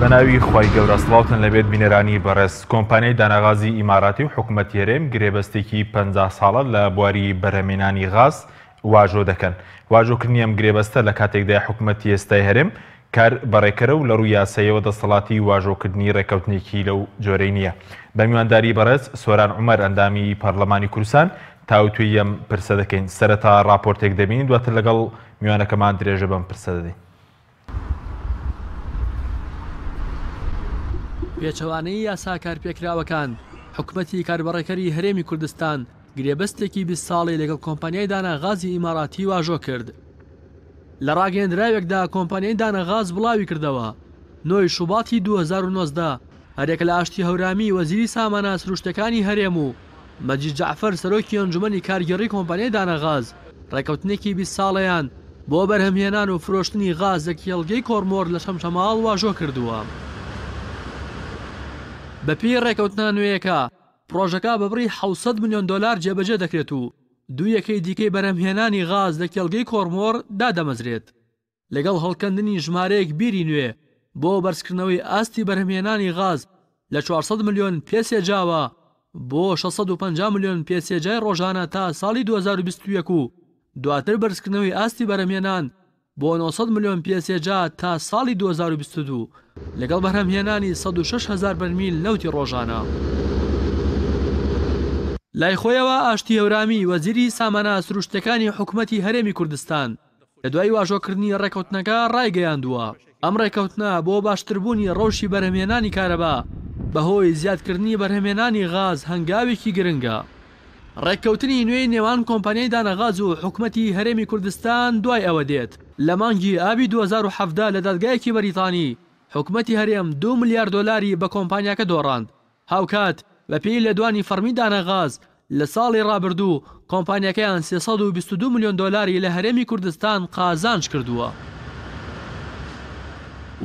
بەناوی خوای گەورە سڵاوتان لەبێت بینەرانی بەڕێز کۆمپانیای داناغازی ئیماراتی و حکومەتی هەرێم گرێبەستێکی 50 ساڵە لە بواری بەرهەمێنانی غاز واژۆ دەکەن. واژۆکردنی ئەم گرێبەستە لە کاتێکدایە حکومەتی ئێستای هەرێم کار بەڕێکەرە و لە ڕووی یاساییەوە دەستەڵاتی واژۆکردنی ڕێککەوتنێکی لەو جۆرەی نییە. بە میوانداری بەڕێز سۆران عومەر ئەندامی پەڕلەمانی کوردستان تاوتوێی ئەم پرسە دەکەین. سەرەتا ڕاپۆرتێک دەبینین دواتر لەگەڵ میوانەکەمان درێژە بەم پرسە دەدەین. پێچەوانەی یاسا کارپێکراوەکان، حکومەتی کاربەڕێکەری هەرێمی کوردستان گرێبەستێکی 20 ساڵەی لەگەڵ کۆمپانیای دانا غازی ئیماراتی واژۆ کرد. لە ڕاگەیەندراوێکدا کۆمپانیای دانا غاز بڵاویکردەوە، نۆی شوباتی 2019 هەریەکە لە ئاشتی هەورامی وەزیری سامانە سروشتیەکانی هەرێم و مەجید جەعفەر سەرۆکی ئەنجومەنی کارگێڕی کۆمپانیای دانا غاز ڕێککەوتنێکی 20 ساڵەیان بۆ بەرهەمهێنان و فرۆشتنی غاز لە کێڵگەی کۆرمۆر لە چەمچەماڵ واژۆ کردووە. بەپێی ڕێککەوتنە نوێیەکە، پڕۆژەکە بە بڕی 700 ملیۆن دۆلار جێبەجێ دەکرێت و دوو یەکەی دیکەی بەرهەمهێنانی غاز لە کێڵگەی کۆرمۆر دادەمەزرێت، لەگەڵ هەڵکەندنی ژمارەیەک بیری نوێ بۆ بەرزکردنەوەی ئاستی بەرهەمهێنانی غاز لە 400 ملیۆن پێ سێجاوە بۆ 650 ملیۆن پێ سێجای ڕۆژانە تا ساڵی 2021 و دواتر بەرزکردنەوەی ئاستی بەرهەمهێنان بۆ 900 ملیۆن پێ سێجا تا ساڵی 2022 لەگەڵ بەرهەمهێنانی 106 هەزار بەرمیل نەوتی ڕۆژانە. لای خۆیەوە ئاشتی هەورامی، وەزیری سامانە سروشتیەکانی حکومەتی هەرێمی کوردستان، لە دوای واژۆکردنی ڕێککەوتنەکە ڕایگەیاندووە، ئەم ڕێککەوتنە بۆ باشتربوونی ڕەوشی بەرهەمهێنانی کارەبا بەهۆی زیادکردنی بەرهەمهێنانی غاز هەنگاوێکی گرنگە. ڕێککەوتنی نوێی نێوان کۆمپانیای دانەغاز و حکومەتی هەرێمی کوردستان دوای ئەوە دێت، لە مانگی ئابی 2017 لە دادگایەکی بەریتانی حکومەتی هەرێم دوو ملیار دۆلاری بە کۆمپانیاکە دۆڕاند هاوکات، بەپێی لێدوانی فەڕمی دانەغاز، لە ساڵی ڕابردوو کۆمپانیاکەیان 322 ملیۆن دۆلاری لە هەرێمی کوردستان قازانج کردووە.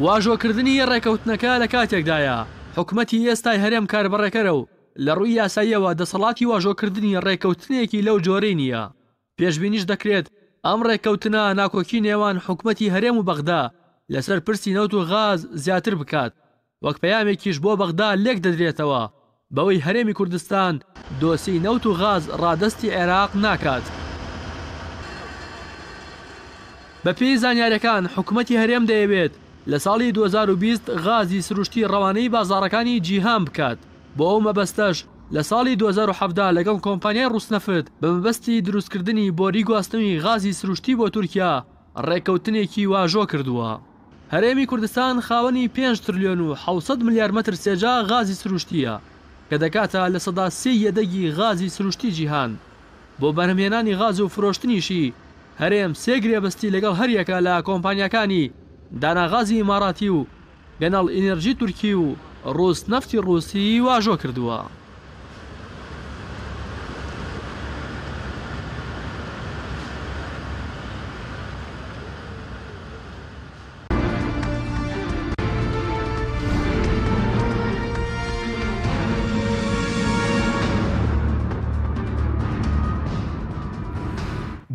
واژۆکردنی ڕێککەوتنەکە لە کاتێکدایە، حکومەتی ئێستای هەرێم کاربەڕێکەرە و لە ڕووی یاساییەوە دەسەڵاتی واژۆکردنی ڕێککەوتنێکی لەو جۆرەی نییە. پێشبینیش دەکرێت ئەم ڕێککەوتنە ناکۆکی نێوان حکومەتی هەرێم و بەغدا لەسەر پرسی نەوت و غاز زیاتر بکات، وەک پەیامێکیش بۆ بەغدا لێکدەدرێتەوە بەوەی هەرێمی کوردستان دۆسیەی نەوت و غاز ڕادەستی عێراق ناکات. بەپێی زانیارییەکان حکومەتی هەرێم دەیەوێت لە ساڵی 2020 غازی سروشتی ڕەوانەی بازاڕەکانی جیهان بکات، بۆ ئەو مەبەستەش لە ساڵی 2017 لەگەڵ کۆمپانیای ڕوسنەفت بە مەبەستی دروستکردنی بۆری گواستنەوەی غازی سروشتی بۆ تورکیا ڕێککەوتنێکی واژۆ کردووە. هەرێمی کوردستان خاوەنی پێنج ترلیۆن و 700 ملیار مەتر سێجا غازی سروشتییە کە دەکاتە 3% یەدەگی غازی سروشتی جیهان. بۆ بەرهەمهێنانی غاز و فرۆشتنیشی هەرێم سێ گرێبەستی لەگەڵ هەریەکە لە کۆمپانیاکانی داناغازی ئیماراتی و گەنەڵ ئینێرجی تورکی و ڕوس نەفتی ڕوسی واژۆ کردووە.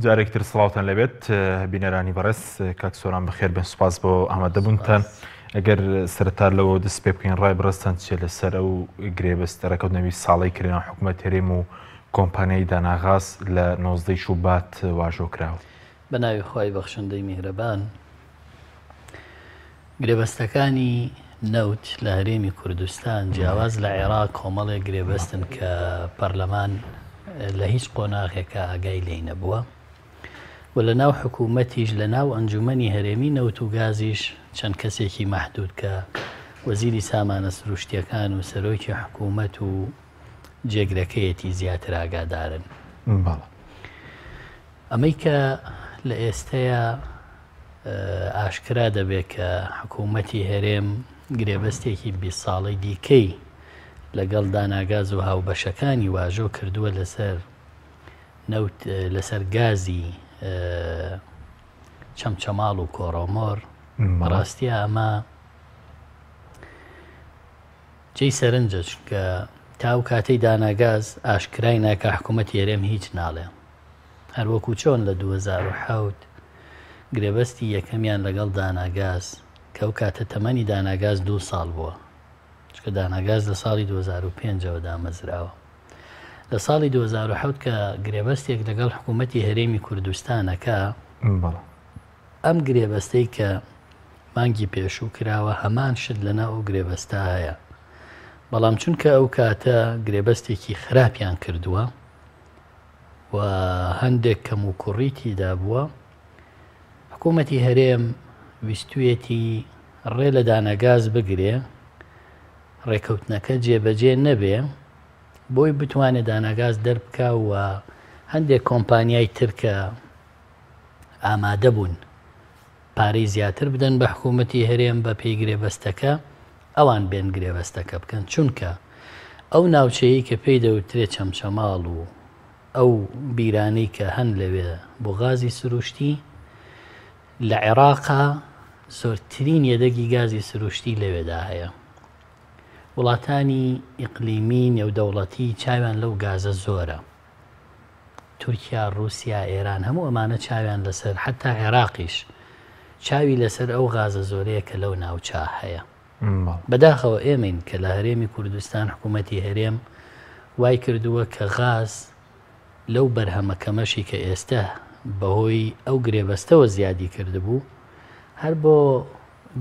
جارێکتر سڵاوتان لەبێت بینەرانی بەڕێز کاک سۆران بەخێر بێن سوپاس بۆ ئامادەبوونتان ئەگەر سەرەتا لەوە دەست پێ بکەین ڕای بەڕێزتان چیە لەسەر ئەو گرێبەستە ڕێکەوتنەوی ساڵەی کرێناو حکومەت هەرێم و کۆمپانیای داناغاز لە نۆزدەی شوبات واژۆ کراوە؟ بە ناوی خوای بەخشندەی میهرەبان. گرێبەستەکانی نەوت لە هەرێمی کوردستان جیاواز لە عێراق کۆمەڵێک گرێبەستن کە پەرلەمان لە هیچ قۆناغێکا ئاگای لێی نەبووە. و لە ناو حکوومەتیش لە ناو ئەنجوومەنی هەرێمی نەوت و گازیش چەند کەسێکی مەحدوود کە وەزیری سامانە سروشتییەکان و سەرۆکی حکوومەت و جێگرەکەیەتی زیاتر ئاگادارن. بەڵێ. ئەمەی کە لە ئێستەیا ئاشکرا دەبێت کە حکوومەتی هەرێم گرێبەستێکی 20 ساڵەی دیکەی لەگەڵ داناگاز و هاوبەشەکانی واژۆ کردووە لەسەر نەوت لەسەر گازی چەمچەماڵ و کۆڕۆمۆر بەڕاستیا ئەمە جێی سەرنجە چونکە تا ئەو کاتەی داناگاز ئاشکرای ناکا حکوومەتی هەرێم هیچ ناڵێ هەروەکو چۆن لە 2007 گرێبەستی یەکەمیان لەگەڵ داناگاز کە ئەو کاتە تەمەنی داناگاز دوو ساڵ بووە، چونکە داناگاز لە ساڵی 2005 ەوە دامەزراوە. لە ساڵی 2007 کە گرێبەستێک لەگەڵ حکوومەتی هەرێمی کوردستان ئەکا، ئەم گرێبەستەی کە مانگی پێشوو کراوە هەمان شت لەناو ئەو گرێبەستە هەیە، بەڵام چونکە ئەو کاتە گرێبەستێکی خراپیان کردووە و هەندێک کەموکوڕی تیدا بووە، حکوومەتی هەرێم ویستوویەتی ڕێ لە دانەگاز بگرێ، ڕێکەوتنەکە جێبەجێ نەبێ، بۆی بتوانێ داناگاز دەربکا و هەندێک کۆمپانیای تر کە ئامادە بوون پارەی زیاتر بدەن بە حکوومەتی هەرێم بە پێی گرێبەستەکە، ئەوان بێن گرێبەستەکە بکەن، چونکە ئەو ناوچەیەی کە پێی دەوترێ چەمچەماڵ و ئەو بیرانەی کە هەن لەوێ بۆ غازی سروشتی، لە عێراقا زۆرترین یەدەگی گازی سروشتی لەوێدا هەیە. وڵاتانی ئیقلیمی نێودەوڵەتی چاویان لەو گازە زۆرە. تورکیا، ڕووسیا، ئێران هەموو ئەمانە چاویان لەسەر حەتا عێراقیش چاوی لەسەر ئەو غازە زۆرەیە کە لەو ناوچە هەیە. بەداخەوە ئێمەین کە لە هەرێمی کوردستان حکوومەتی هەرێم وای کردووە کە غاز لەو بەرهەمە کەمەشی کە ئێستە بەهۆی ئەو گرێبەستەوە زیادی کردبوو هەر بۆ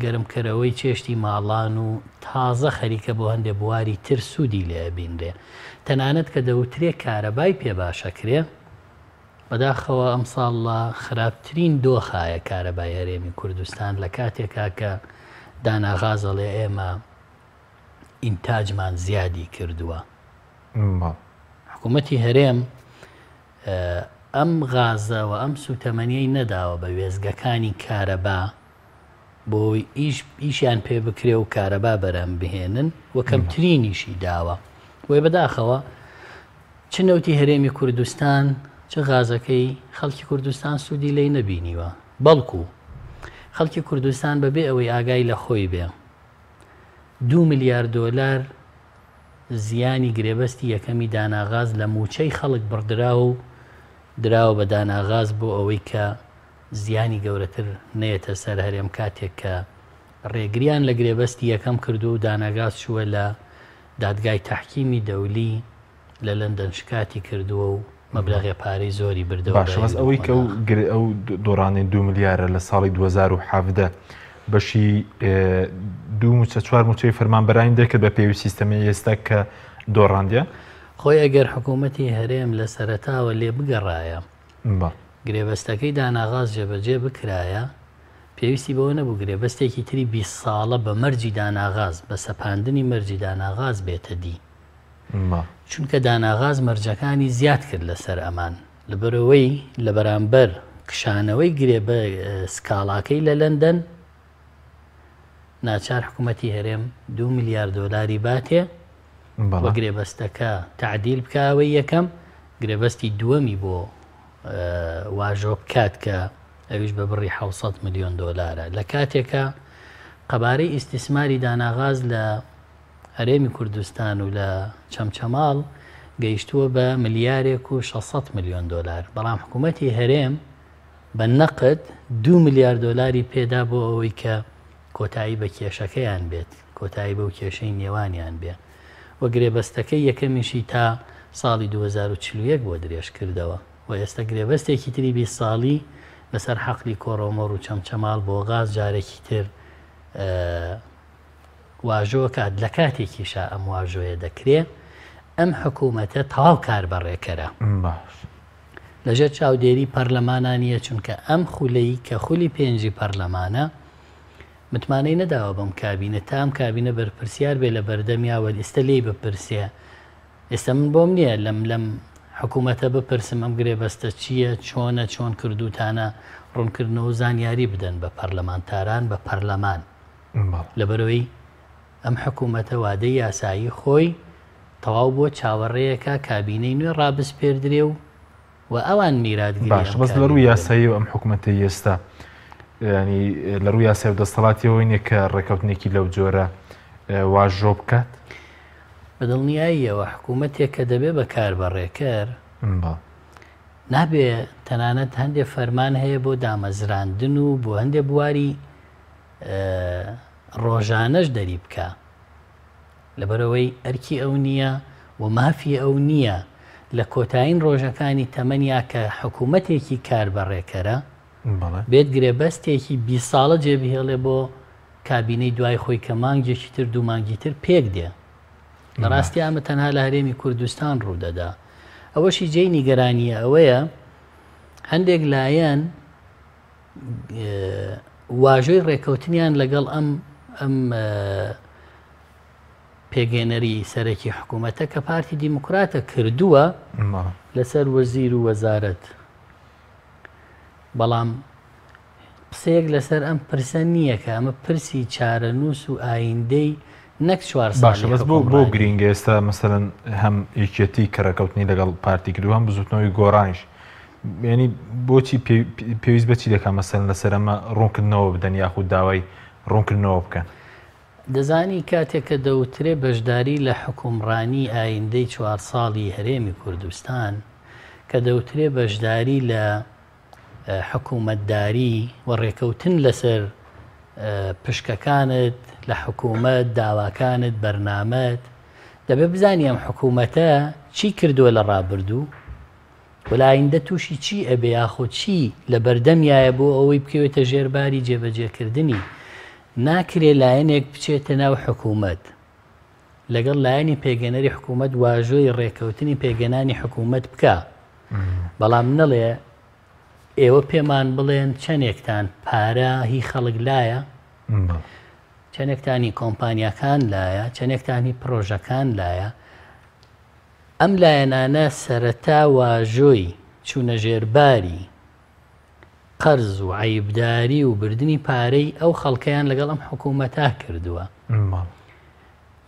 گەرمکەرەوەی چێشتی ماڵان و تازە خەریکە بۆ هەندێ بواری تر سوودی لێ ئەبینرێ. تەنانەت کە دەوترێ کارەبای پێ باش ئەکرێ، بەداخەوە ئەمساڵ لە خراپترین دۆخایە کارەبای هەرێمی کوردستان لە کاتێکا کە دانا غاز ئەڵێ ئێمە ئینتاجمان زیادی کردووە. حکوومەتی هەرێم ئەم غازە و ئەم سووتەمەنیەی نەداوە بە وێستگەکانی کارەبا بۆی ئیش ئیشیان پێ بکرێ و کارەبا بەرهەم بهێنن و کەمترینیشی داوە. بۆیە بەداخەوە چ نەوتی هەرێمی کوردستان چ غازەکەی خەڵکی کوردستان سوودی لێی نەبینیوە، بەڵکو خەڵکی کوردستان بەبێ ئەوەی ئاگای لە خۆی بێ دوو ملیار دۆلار زیانی گرێبەستی یەکەمی داناغاز لە مووچەی خەڵک بڕدراوە و دراوە بە داناغاز بۆ ئەوەی کە زیانی گەورەتر نەیەتە سەر هەرێم کاتێک کە ڕێگریان لە گرێبەستی یەکەم کردووە و داناگاز چووە لە دادگای تەحکیمی دەولی لە لەندەن شکاتی کردووە و مەبلەغێ پارەی زۆری بردەوە باشە بەس ئەوەی کە ئەو دۆڕانی دو ملیارە لە ساڵی 2017 بەشی دوو موچە چوار موچەی فەرمانبەرانی دەکرد بە پێوی سیستەمی ئێستا کە دۆڕاندیان خۆی ئەگەر حکوومەتی هەرێم لە سەرەتاوە لێ بگەڕایە گرێبەستەکەی داناغاز جێبەجێ بکرایە، پێویستی بەوە نەبوو گرێبەستێکی تری 20 ساڵە بە مەرجی داناغاز، بە سەپاندنی مەرجی داناغاز بێتە دی. چونکە داناغاز مەرجەکانی زیاد کرد لەسەر ئەمان. لەبەرئەوەی لە بەرامبەر کشانەوەی گرێبە سکاڵاکەی لە لەندەن، ناچار حکوومەتی هەرێم دوو ملیار دۆلاری باتێ و گرێبەستەکە تەعدیل بکا ئەوەی یەکەم، گرێبەستی دووەمی بۆ واژۆ بکات کە ئەویش بە بڕی 700 ملیۆن دۆلارە لە کاتێکا قەبارەی ئیستیسماری داناغاز لە هەرێمی کوردستان و لە چەمچەماڵ گەیشتووە بە ملیارێک و 600 ملیۆن دۆلار بەڵام حکوومەتی هەرێم بە نەقد دوو ملیار دۆلاری پێدا بۆ ئەوەی کە کۆتایی بە کێشەکەیان بێت، کۆتایی بەو کێشەی نێوانیان بێ و گرێبەستەکەی یەکەمیشی تا ساڵی 2041 بۆ درێژ کردەوە و ئێستا گرێبەستێکی تری 20 ساڵی لەسەر حەقلی کۆرۆمۆر و چەمچەماڵ بۆ غاز جارێکی تر واژۆ کات لە کاتێکیشا ئەم واژۆیە دەکرێ ئەم حکوومەتە تەواو کاربەڕێکەرە. باش. لەژێر چاودێری پەرلەمانا نییە، چونکە ئەم خولەی کە خولی پێنجی پەرلەمانە متمانەی نەداوە بەم کابینە تا ئەم کابینە بەرپرسیار بێ لە بەردەمیا وە ئێستا لێی بپرسێ ئێستا من بۆم نییە لەم لەم حکوومەتە بپرسم ئەم گرێبەستە چییە چۆنە چۆن کردوتانە ڕوونکردنەوە و زانیاری بدەن بە پەرلەمانتاران بە پەرلەمان لەبەرەوەی ئەم حکوومەتە وادەی یاسایی خۆی تەواو بووە چاوەڕێیەکە کابینەی نوێ ڕابسپێردرێ و و ئەوان میراتگری باشە ئەم بەس لە ڕووی کابینە بن. یاساییەوە ئەم حکوومەتەی ئێستا یانی لە ڕووی یاسای و دەستەڵاتیەوە نییە کە ڕێککەوتنێکی لەو جۆرە واژۆ بکات؟ بە دڵنیاییەوە حکوومەتێک کە دەبێ بە کاربەڕێکەر بەڵێ. نابێ تەنانەت هەندێ فەرمان هەیە بۆ دامەزراندن و بۆ هەندێ بواری. ڕۆژانەش دەری بکا. لەبەرئەوەی ئەرکی ئەو نییە و مافی ئەو نییە لە کۆتایین ڕۆژەکانی تەمەنیا کە حکوومەتێکی کاربەڕێکەرە بێت گرێبەستێکی 20 ساڵە جێبهێڵێ بۆ کابینەی دوای خۆی کە مانگێکی تر دوو مانگی تر پێک دێ. لە ڕاستی ئەمە تەنها لە هەرێمی کوردستان ڕوودەدا. ئەوەشی جێی نیگەرانییە ئەوەیە هەندێک لایەن واژۆی ڕێکەوتنیان لەگەڵ ئەم ئەم پێگەێنەری سەرەکی حکوومەتە کە پارتی دیموکراتە کردووە لەسەر وەزیر و وەزارەت بەڵام قسەیەک لەسەر ئەم پرسە نییە کە ئەمە پرسی چارەنووس و ئایندەی نەک چوار ساڵی باشە بەس بۆ بۆ حوکمڕانی. گرینگە ئێستا مەسەلەن هەم یەکێتی کە ڕێکەوتنی لەگەڵ پارتی کردو هەم بزوتنەوەی گۆڕانیش یعنی بۆچی پێویست بەچی دەکا مەسەلەن لەسەر ئەمە ڕوونکردنەوە بدەن یاخود داوای ڕوونکردنەوە بکەن؟ دەزانی کاتێک کە دەوترێ بەشداری لە حوکمڕانی ئایندەی چوار ساڵی هەرێمی کوردستان، کە دەوترێ بەشداری لە حکوومەتداری و ڕێکەوتن لەسەر پشکەکانت لە حکوومەت، داواکانت، بەرنامەت، دەبێ بزانی ئەم حکوومەتە چی کردووە لە ڕابردوو و لە ئایندە تووشی چی ئەبێ یاخۆ چی لە بەردەمیایە بۆ ئەوەی بکەوێتە ژێر باری جێبەجێکردنی. ناکرێ لایەنێک بچێتە ناو حکوومەت لەگەڵ لایەنی پێکهێنەری حکوومەت واژۆی ڕێککەوتنی پێکهێنانی حکوومەت بکا، بەڵام نەڵێ ئێوە پێمان بڵێن چەندێکتان پارە هی خەڵک لایە، چەندێکتان هی کۆمپانیاکان لایە، چەندێکتان هی پڕۆژەکان لایە. ئەم لایەنانە سەرەتا واژۆی چوونە ژێرباری قەرز و عەیبداری و بردنی پارەی ئەو خەڵکەیان لەگەڵ ئەم حکوومەتە کردووە.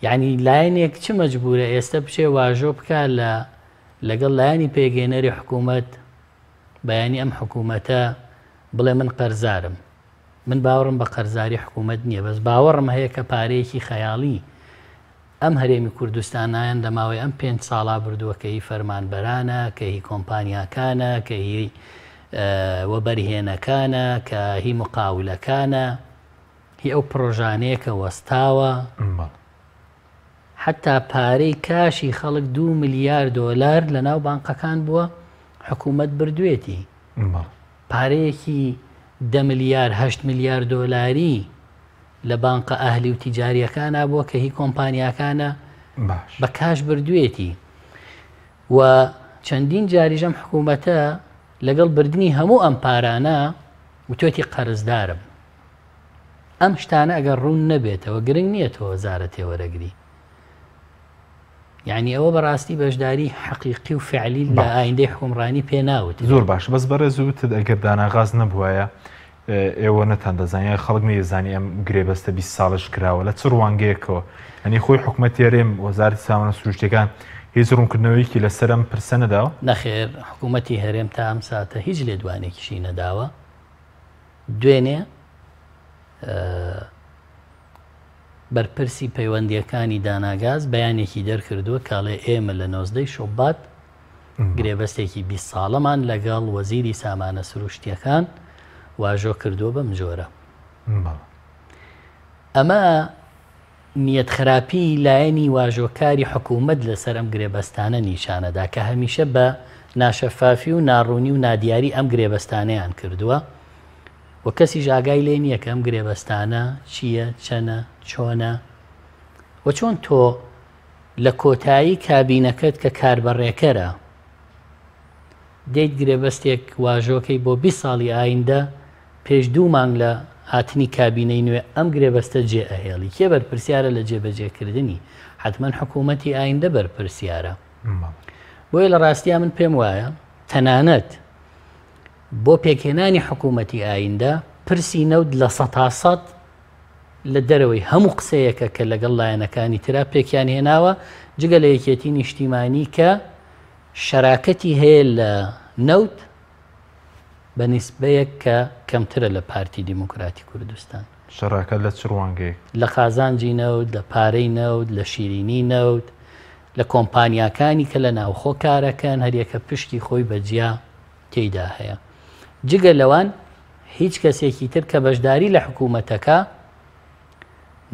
یعنی لایەنێک چ مەجبورە ئێستا بچێ واژۆ بکا لە لەگەڵ لایەنی پێگەێنەری حکوومەت بەیانی ئەم حکوومەتە بڵێ من قەرزارم من باوەڕم بە قەرزاری حکوومەت نییە بەس باوەڕم هەیە کە پارەیەکی خەیاڵی ئەم هەرێمی کوردستانایان لە ماوەی ئەم پێنج ساڵا بردووە کە هی فەرمانبەرانە، کە هی کۆمپانیاکانە، کە هی وەبەرهێنەکانە، کە هی مقاولەکانە، هی ئەو پڕۆژانەیە کە وەستاوە. حەتا پارەی کاشی خەڵک دوو ملیار دۆلار لە ناو بانقەکان بووە، حکوومەت بردوێتی. پارەیەکی دە ملیار، هەشت ملیار دۆلاری لە بانقە ئەهلی و تیجاریەکانا بووە کە هی کۆمپانیاکانە بە کاش بردوێتی و چەندین جاریش ئەم حکوومەتە لەگەڵ بردنی هەموو ئەم پارانە وتوێتی قەرزدارم. ئەم شتانە ئەگەر ڕوون نەبێتەوە گرنگ نییە تۆ وەزارەتێ وەرەگری. یعنی ئەوە بەڕاستی بەشداری حەقیقی و فعلی لە ئایندەی حکومڕانی پێ ناوترێ. زۆر باش بەس بەڕێز وتت ئەگەر داناغاز نەبوایە ئێوە نەتان دەزانی یان خەڵک نەیدەزانی ئەم گرێبەستە 20 ساڵەش کراوە لە چ ڕوانگەیەکەوە یعنی خۆی حکومەتی هەرێم وەزارەتی سامانە سروشتیەکان هیچ ڕوونکردنەوەیەکی لەسەر ئەم پرسە نەداوە؟ نەخێر حکومەتی هەرێم تا ئەم ساتە هیچ لێدوانێکیشی نەداوە دوێنێ بەرپرسی پەیوەندییەکانی داناگاز بەیانێکی دەرکردووە کە ئەڵێ ئێمە لە 19 ی شوبات گرێبەستێکی 20 ساڵەمان لەگەڵ وەزیری سامانە سروشتییەکان واژۆ کردووە بەم جۆرە. ئەمە نیەت خراپی لایەنی واژۆکاری حکوومەت لەسەر ئەم گرێبەستانە نیشانەدا کە هەمیشە بە ناشەفافی و ناڕوونی و نادیاری ئەم گرێبەستانەیان کردووە. و کەسیش ئاگای لێ نییە کە ئەم گرێبەستانە چییە، چەنە، چۆنە و چۆن تۆ لە کۆتایی کابینەکەت کە کاربەڕێکەرە دێیت گرێبەستێک واژۆکەی بۆ 20 ساڵی ئایندە پێش دوو مانگ لە هاتنی کابینەی نوێ ئەم گرێبەستە جێ ئەهێڵی کێ بەرپرسیارە لە جێبەجێکردنی حتمما حکوومەتی ئایندە بەرپرسیارە بۆیە لە ڕاستیا من پێم وایە تەنانەت بۆ پێکهێنانی حکوومەتی ئایندە، پرسی نەوت 100% لە دەرەوەی هەموو قسەیەکە کە لەگەڵ لایەنەکانی ترا پێکیان هێناوە، جگە لە یەکێتی نیشتیمانی کە شەراکەتی هەیە لە نەوت بە نیسبەیەک کە کەمترە لە پارتی دیموکراتی کوردستان. شەراکەت لە چ ڕوانگەیەک؟ لە قازانجی نەوت، لە پارەی نەوت، لە شیرینی نەوت، لە کۆمپانیاکانی کە لە ناوخۆ کارەکەن، هەریەکە پشکی خۆی بە جیا تێیدا هەیە. جگە لەوان هیچ کەسێکی تر کە بەشداری لە حکوومەتەکە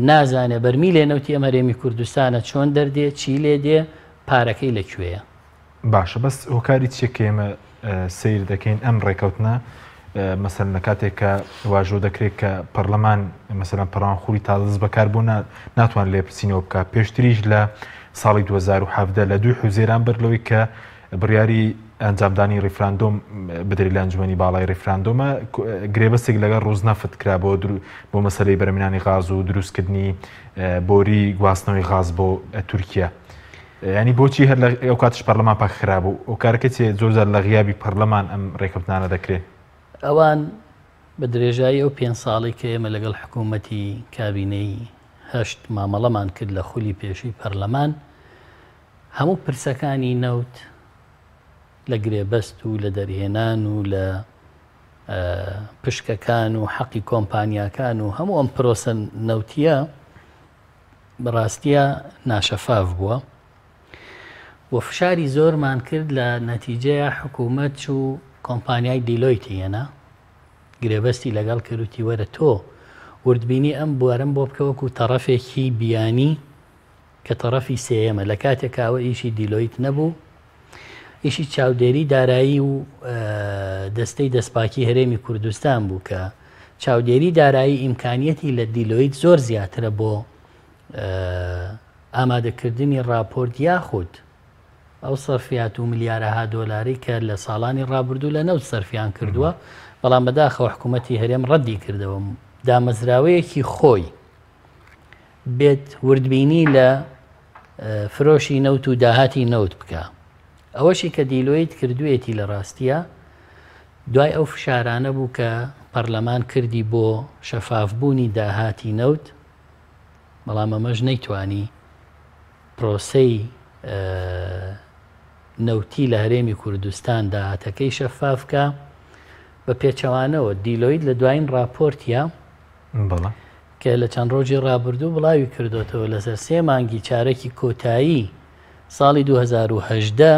نازانێ بەرمیلێ نەوتی ئەم هەرێمی کوردستانە چۆن دەردێ، چی لێ دێ، پارەکەی لە کوێیە. باشە بەس هۆکاری چیە کە ئێمە سەیر دەکەین ئەم ڕێکەوتنە مەسەلەن لە کاتێک کە واژۆ دەکرێت کە پەرلەمان مەسەلەن پەرلەمان خولی تازە دەست بەکار بوو ناتوان لێپرسینەوە بکات پێشتریش لە ساڵی 2017 لە دوی حوزێران بەر لەوەی کە بڕیاری ئەنجامدانی ڕیفراندۆم بدرێت لە ئەنجومەنی باڵای ڕیفراندۆمە گرێبەستێک لەگەڵ ڕوزنەفت کرا بۆ بۆ مەسەلەی بەرەمینانی غاز و دروستکردنی بۆری گواستنەوەی غاز بۆ تورکیا. ینی بۆچی هەر لە ئەو کاتش پەرلەمان پاک خرابوو هۆکارەکە چێ زۆر جار لە غیابی پەرلەمان ئەم ڕێکەوتنانە دەکرێن؟ ئەوان بە درێژایی ئەو پێنج ساڵەی کە ئێمە لەگەڵ حکوومەتی کابینەی هەشت مامەڵەمان کرد لە خولی پێشووی پەرلەمان، هەموو پرسەکانی نەوت لە گرێبەست و لە دەرهێنان و لە پشکەکان و حەقی کۆمپانیاکان و هەموو ئەم پرۆسە نەوتیە بەڕاستیە ناشەفاف بووە و فشاری زۆرمان کرد لە نەتیجەیە حکوومەت چوو کۆمپانیای دیلۆیتی هێنا گرێبەستی لەگەڵ کرد وتی وەرە تۆ وردبینی ئەم بوارەم بۆ بکە وەکو تەڕەفێکی بیانی کە تەڕەفی سێیەمە لە کاتێکا ئەوە ئیشی دیلۆیت نەبوو ئیشی چاودێری دارایی و دەستەی دەستپاکی هەرێمی کوردستان بوو کە چاودێری دارایی ئیمکانیەتی لە دیلۆیت زۆر زیاترە بۆ ئامادەکردنی راپۆرت یاخود ئەو سەرفیات و ملیارەها دۆلارەی کە لە ساڵانی ڕابردوو لە نەوت سەرفیان کردووە، بەڵام بەداخەوە حکوومەتی هەرێم ڕەدی کردەوە دامەزراوەیەکی خۆی بێت وردبینی لە فرۆشی نەوت و داهاتی نەوت بکە. ئەوەشی کە دیلۆیت کردوویەتی لە ڕاستیە دوای ئەو فشارانە بوو کە پەرلەمان کردی بۆ شەفافبوونی داهاتی نەوت، بەڵام ئەمەش نەیتوانی پرۆسەی نەوتی لە هەرێمی کوردستان داهاتەکەی شەفاف کا، بە پێچەوانەوە دیلۆیت لە دوایین ڕاپۆرتیا کە لە چەند ڕۆژی ڕابردوو بڵاوی کردۆتەوە لەسەر سێ مانگی چارەکی کۆتایی ساڵی 2018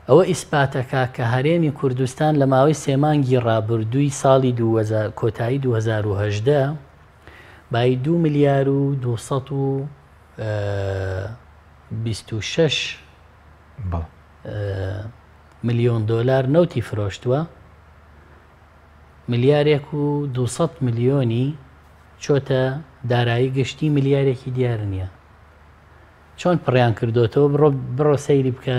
ئەوە ئیسپاتەکە کە هەرێمی کوردستان لە ماوەی سێ مانگی ڕابردووی ساڵی کۆتایی 2018 بایی دوو ملیار و 226 ملیۆن دۆلار نەوتی فرۆشتووە، ملیارێک و 200 ملیۆنی چۆتە دارایی گشتی ملیارێکی دیار نییە. چۆن پڕیان کردۆتەوە بڕۆ بڕۆ سەیری بکە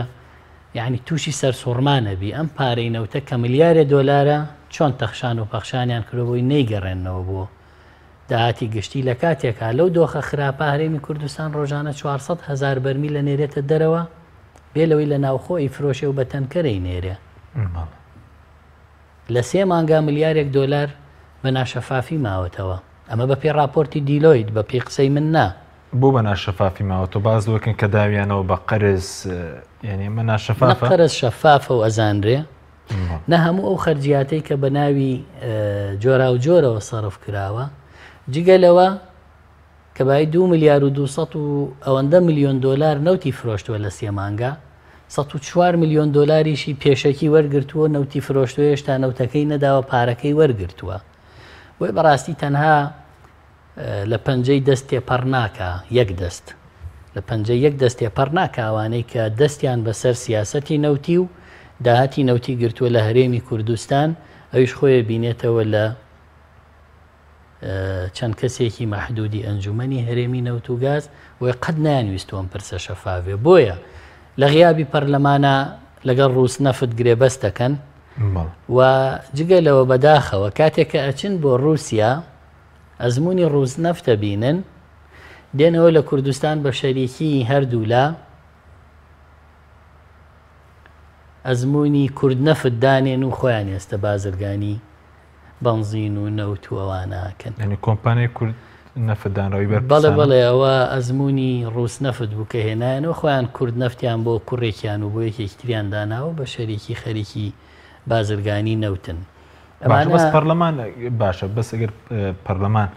یعنی تووشی سەرسوڕمان ئەبی ئەم پارەی نەوتە کە ملیارێ دۆلارە چۆن تەخشان و پەخشانیان کردوە بۆی نەیگەڕێننەوە بۆ داهاتی گشتی لە کاتێکا لەو دۆخە خراپە هەرێمی کوردستان ڕۆژانە 400 هەزار بەرمیل ئەنێرێتە دەرەوە بێ لەوەی لە ناوخۆ ئەیفرۆشێ و بە تەنکەر ئەینێرێ لە سێ مانگا ملیارێک دۆلار بە ناشەفافی ماوەتەوە ئەمە بە پێی ڕاپۆرتی دیلۆیت بە پێی قسەی من نا. بۆ بە ناشەفافی ماوە تۆ باس لەوە کەن کە داویانەوە بە قەرز یعنی ئەمە نە ناشەفافە؟ قەرز شەفافە و ئەزانرێ نە هەموو ئەو خەرجیاتەی کە بە ناوی جۆراوجۆرەوە سەرف کراوە جگە لەوە کە بای دو ملیار و 200 و ئەوەندە ملیۆن دۆلار نەوتی فرۆشتووە لە سێ مانگا 104 ملیۆن دۆلاریشی پێشەکی وەرگرتووە نەوتی فرۆشتووە هێشتا نەوتەکەی نەداوە پارەکەی وەرگرتووە بۆیە بەڕاستی تەنها لە پەنجەی دەست تێپەڕ ناکا، یەک دەست لە پەنجەی یەک دەست تێپەڕ ناکا، ئەوانەی کە دەستیان بەسەر سیاسەتی نەوتی و داهاتی نەوتی گرتووە لە هەرێمی کوردستان، ئەویش خۆی بینێتەوە لە چەند کەسێکی مەحدودی ئەنجومەنی هەرێمی نەوت و گاز، بۆیە قەت نەیانویستووە ئەم پرسە شەفاف بێ. بۆیە لە غیابی پەرلەمانا لەگەڵ ڕووس نەفت گرێبەست دەکەن و جگە لەوە بەداخەوە کاتێک کە ئەچن بۆ ڕووسیا ئەزموونی ڕووسنەفت ئەبینن، دێنەوە لە کوردستان بە شەریکیی هەردوولا ئەزموونی کوردنەفت دانێن و خۆیان ئێستە بازرگانی بەنزین و نەوت و ئەوانە ئەکەن. یانی کۆمپانیای کورد نەفت دانراوی بەرپرسانە؟ بەڵێ بەڵێ ئەوە ئەزموونی ڕووسنەفت بوو کە هێنایانەوە خۆیان کوردنەفتیان بۆ کوڕێکیان و بۆ یەکێکی تریان داناوە بە شەریکی خەریکی بازرگانی نەوتن. باشە بەس پەرلەمان باشە بەس ئەگەر پەرلەمان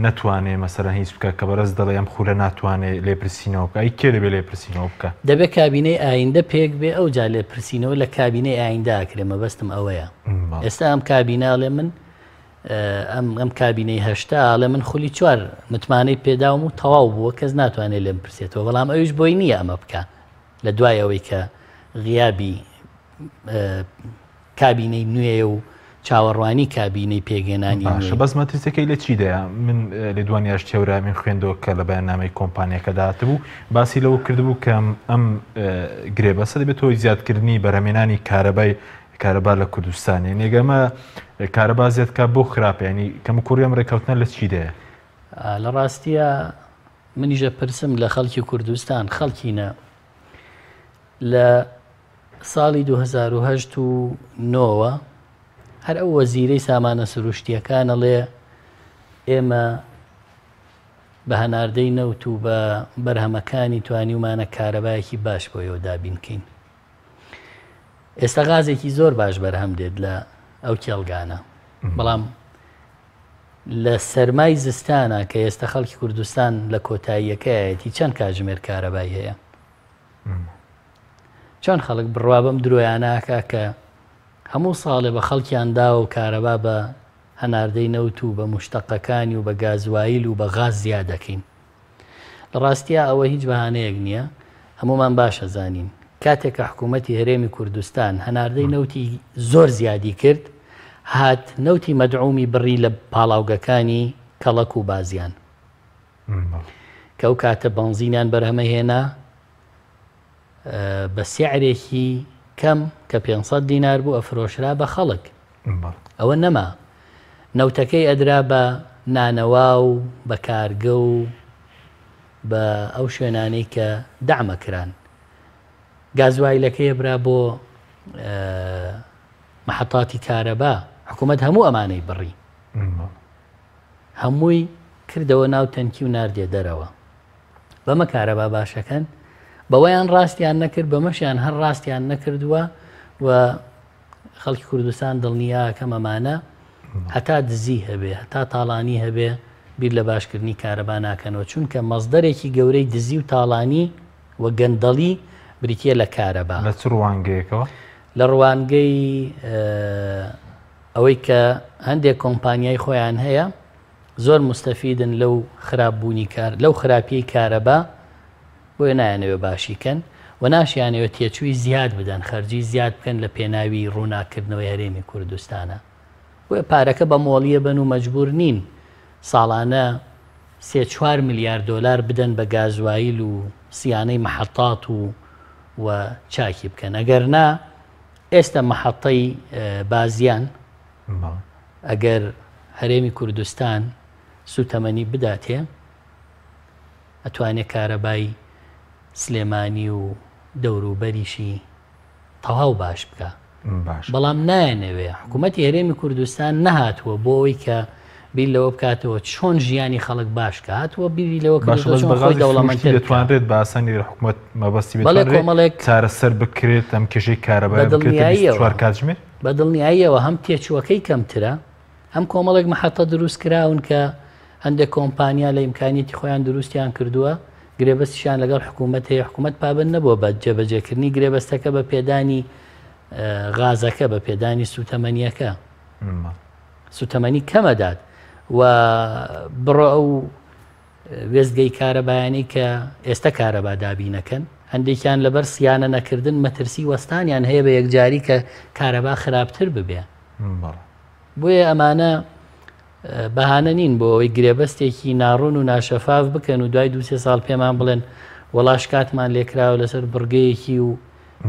نەتوانێ مەسەلەن هیچ بکە کە بەرز دەڵێ ئەم خولە ناتوانێ لێپرسینەوە بکە ئەی کێ دەبێ لێپرسینەوە بکە؟ دەبێ کابینەی ئایندە پێک بێ ئەوجا لێپرسینەوە لە کابینەی ئایندە ئەکرێ مەبەستم ئەوەیە ئێستا ئەم کابینە ئەڵێ من ئەم ئەم کابینەی هەشتا ئەڵێ من خولی چوار متمانەی پێداوم و تەواو بووە کەس ناتوانێت لێم پرسێتەوە بەڵام ئەویش بۆی نییە ئەمە بکە لە دوای ئەوەی کە غیابی کابینەی نوێیە و چاوەڕوانی کابینەی پێکهێنانی باشە بەس مەترسیەکەی لە چیدایە؟ من لێدوانی ئاشتی هەورامیم خوێندەوە کە لە بەیاننامەی کۆمپانیاکەدا هاتبوو باسی لەوە کردبوو کە ئەم گرێبەستە دەبێت هۆی زیادکردنی بەرهەمێنانی کارەبای کارەبا لە کوردستان یعنی ئەگەر ئەمە کارەبا زیاد کا بۆ خراپە یعنی کەموکوڕی ئەم ڕێککەوتنە لە چیدایە؟ لە ڕاستیە منیش ئەپرسم لە خەڵکی کوردستان خەڵکینە لە ساڵی 2008 و نۆوە هەر ئەو وەزیرەی سامانە سروشتیەکان ئەڵێ ئێمە بە هەناردەی نەوت و بە بەرهەمەکانی توانیومانە کارەبایەکی باش بۆ ئێوە دابین کەین. ئێستا غازێکی زۆر باش بەرهەم دێت لە ئەو کێڵگانە بەڵام لە سەرمای زستانە کە ئێستا خەڵکی کوردستان لە کۆتاییەکەیەتی چەند کاتژمێر کارەبای هەیە چۆن خەڵک بڕوا بەم درۆیانە ئەکا کە هەموو ساڵێ بە خەڵکیان داوە و کارەبا بە هەناردەی نەوت و بە موشتەقەکانی و بە گازوایل و بە غاز زیاد دەکەین. لە ڕاستیا ئەوە هیچ بەهانەیەک نییە، هەموومان باش ئەزانین کاتێک کە حکوومەتی هەرێمی کوردستان هەناردەی نەوتی زۆر زیادی کرد، هات نەوتی مەدعومی بڕی لە پاڵاوگەکانی کەڵەک و بازیان. کە ئەو کاتە بەنزینیان بەرهەمە هێنا بە سعرێکی کەم کە 500 دینار بوو ئەفرۆشرا بە خەڵک ئەوە نەما نەوتەکەی ئەدرا بە نانەوا و بە کارگە و بە ئەو شوێنانەی کە دەعمە کران گازوایلەکەی برا بۆ محەتاتی کارەبا حکوومەت هەموو ئەمانەی بڕی هەمووی کردەوە ناو تەنکی و ناردیە دەرەوە. بەمە کارەبا باشەکەن بەوەیان ڕاستیان نەکرد بەمەشیان هەر ڕاستیان نەکردووە و خەڵکی کوردستان دڵنیاکەم ئەمانە هەتا دزی هەبێ هەتا تاڵانی هەبێ بیر لە باشکردنی کارەبا ناکەنەوە چونکە مەزدەرێکی گەورەی دزی و تاڵانی و گەندەڵی بریتە لە کارەبا. لە چ ڕوانگەیەکەوە؟ لە ڕوانگەی ئەوەی کە هەندێک کۆمپانیای خۆیان هەیە زۆر موستەفیدن لەو خراپ بوونی کار لەو خراپیەی کارەبا بۆیە نایانەوێ باشی کەن و ناشیانەوێ تێچووی زیاد بدەن خەرجی زیاد بکەن لە پێناوی ڕووناکردنەوەی هەرێمی کوردستانە بۆیە پارەکە بە مۆڵیە بەن و مەجبور نین ساڵانە سێ چوار ملیار دۆلار بدەن بە گازوایل و سیانەی محەتات و و چاکی بکەن ئەگەر نا ئێستا مەحەتەی بازیان ئەگەر هەرێمی کوردستان سوتەمەنی بداتێ ئەتوانێ کارەبای سلێمانی و دەوروبەریشی تەواو باش بکە بەڵام نایەنەوێ حکوومەتی هەرێمی کوردستان نەهاتووە بۆ ئەوی کە بیر لەوە بکاتەوە چۆن ژیانی خەڵک باش کە هاتووە بیری لەوە باشە بەس بە غازی سروشتی دەتوانرێت بە ئاسانی لە حکومەت مەبەستی بێت بەڵێ کۆمەڵێک چارەسەر بکرێت ئەم کێشەی کارەبا بکرێتە 24 کاتژمێر؟ بە دڵنیاییەوە هەم تێچووەکەی کەمترە هەم کۆمەڵێک مەحەتە دروست کراون کە هەندێک کۆمپانیا لە ئیمکانیەتی خۆیان دروستیان کردووە گرێبەستیشیان لەگەڵ حکوومەت هەیە حکوومەت پابەند نەبووە بە جێبەجێکردنی گرێبەستەکە بە پێدانی غازەکە بە پێدانی سوتەمەنیەکە. سوتەمەنی کەم ئەدات و بڕۆ ئەو وێستگەی کارەبایانەی کە ئێستا کارەبا دابینەکەن هەندێکیان لەبەر سیانە نەکردن مەترسی وەستانیان هەیە بە یەکجاری کە کارەبا خراپتر ببێ بۆیە ئەمانە بەهانە نین بۆ ئەوەی گرێبەستێکی ناڕون و ناشەفاف بکەن و دوای دوسێ ساڵ پێمان بڵێن وەڵا شکاتمان لێکراوە لەسەر بڕگەیەکی و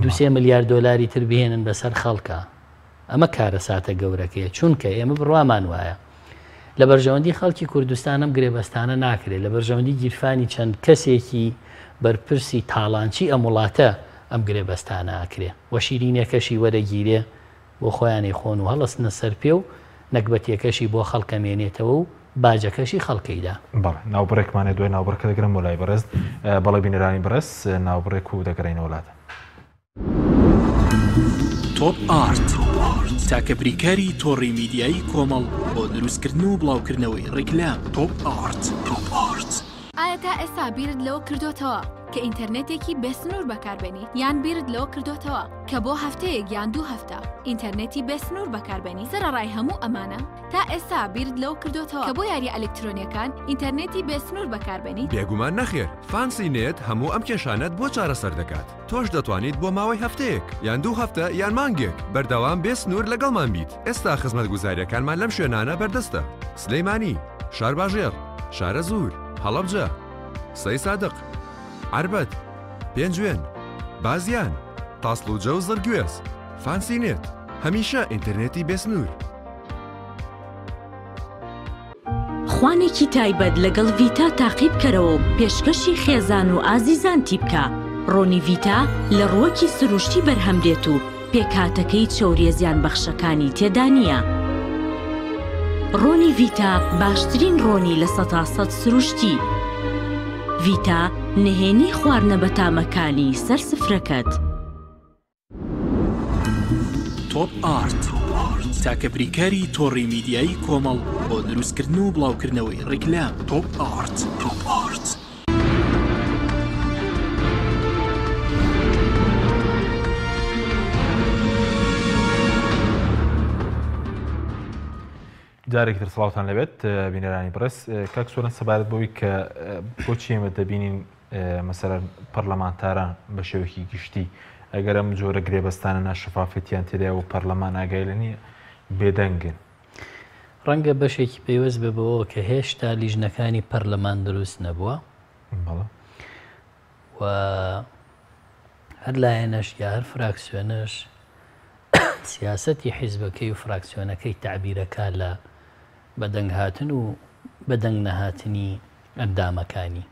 دوسێ ملیار دۆلاری تر بهێنن بەسەر خەڵکە ئەمە کارەساتە گەورەکەیە، چونکە ئێمە بڕوامان وایە لە بەرژەوەندی خەڵکی کوردستان ئەم گرێبەستانە ناکرێت، لە بەرژەوەندی گیرفانی چەند کەسێکی بەرپرسی تاڵانچی ئەم وڵاتە ئەم گرێبەستانە ئەکرێ و شیرینیەکەشی وەرەگیرێ بۆ خۆیان ئەیخۆن و هەڵەسنە سەر پێ و نەگبەتیەکەشی بۆ خەڵک ئەمێنێتەوە و باجەکەشی خەڵک ئەیدا. بەڵێ ناوبڕێکمان هەیە دوای ناوبڕەکە دەگەرم بۆ لای بەڕێز. بەڵێ بینەرانی بەڕێز ناوبڕێک و دەگەڕێینەوە لاتان. تۆپ ئارت تاکە بریکاری تۆڕی میدیایی کۆمەڵ بۆ دروستکردن و بڵاوکردنەوەی ڕیکلام تۆپ ئارت. ئایا تا ئێستا بیرت لەوە کردۆتەوە؟ کە ئینتەرنێتێکی بێسنوور بەکاربێنیت؟ یان بیرت لەوە کردۆتەوە کە بۆ هەفتەیەک یان دوو هەفتە ئینتەرنێتی بێسنوور بەکاربێنیت؟ سەرەڕای هەموو ئەمانە، تا ئێستا بیرت لەوە کردۆتەوە کە بۆ یارییە ئەلکترۆنییەکان ئینتەرنێتی بێسنوور بەکاربێنیت؟ بێگومان نەخێر، فانسی نێت هەموو ئەم کێشانەت بۆ چارەسەر دەکات. تۆش دەتوانیت بۆ ماوەی هەفتەیەک، یان دوو هەفتە، یان مانگێک، بەردەوام بێ سنوور لەگەڵمان بیت. ئێستا خزمەتگوزارییەکانمان لەم شوێنانە بەردەستە، سلێمانی، شارباژێڕ، شارەزوور، هەڵەبجە، سەیسادق، عەربەت، پێنجوێن، بازیان، تاسڵوجە و زڕگوێز. فانسی نێت، هەمیشە ئینتەرنێتی بێ سنوور. خوانێکی تایبەت لەگەڵ ڤیتا تاقی بکەرەوە و پێشکەشی خێزان و ئازیزانتی بکە، ڕۆنی ڤیتا لە ڕووەکی سروشتی بەرهەم دێت و پێکهاتەکەی چەوریە زیانبەخشەکانی تێدا نییە. ڕۆنی ڤیتا باشترین ڕۆنی 100% سروشتی. ڤیتا نهێنی خواردنە بەتامەکانی سەر سفرەکەت. تۆپ ئارت تاکە بریکاری تۆڕی میدیایی کۆمەڵ بۆ دروستکردن و بڵاوکردنەوەی ڕیکلام. تۆپ ئارت. تۆپ ئارت. جارێکی تر سڵاوتان لەبێت بینەرانی بەڕێز کاک سۆران سەبارەت بەوەی کە بۆچی ئێمە دەبینین مەسەلەن پەرلەمانتاران بە شێوەیەکی گشتی ئەگەر ئەم جۆرە گرێبەستانە ناشەفافێتیان تێدایە و پەرلەمان ئاگای لە نییە بێدەنگن. ڕەنگە بەشێکی پەیوەست بێ بەوەوە کە هێشتا لیژنەکانی پەرلەمان دروست نەبووە و هەر لایەنەش یا هەر فراکسیۆنەش سیاسەتی حیزبەکەی و فراکسیۆنەکەی تەعبیرەکا لە بەدەنگ هاتن و بەدەنگ نەهاتنی ئەندامەکانی.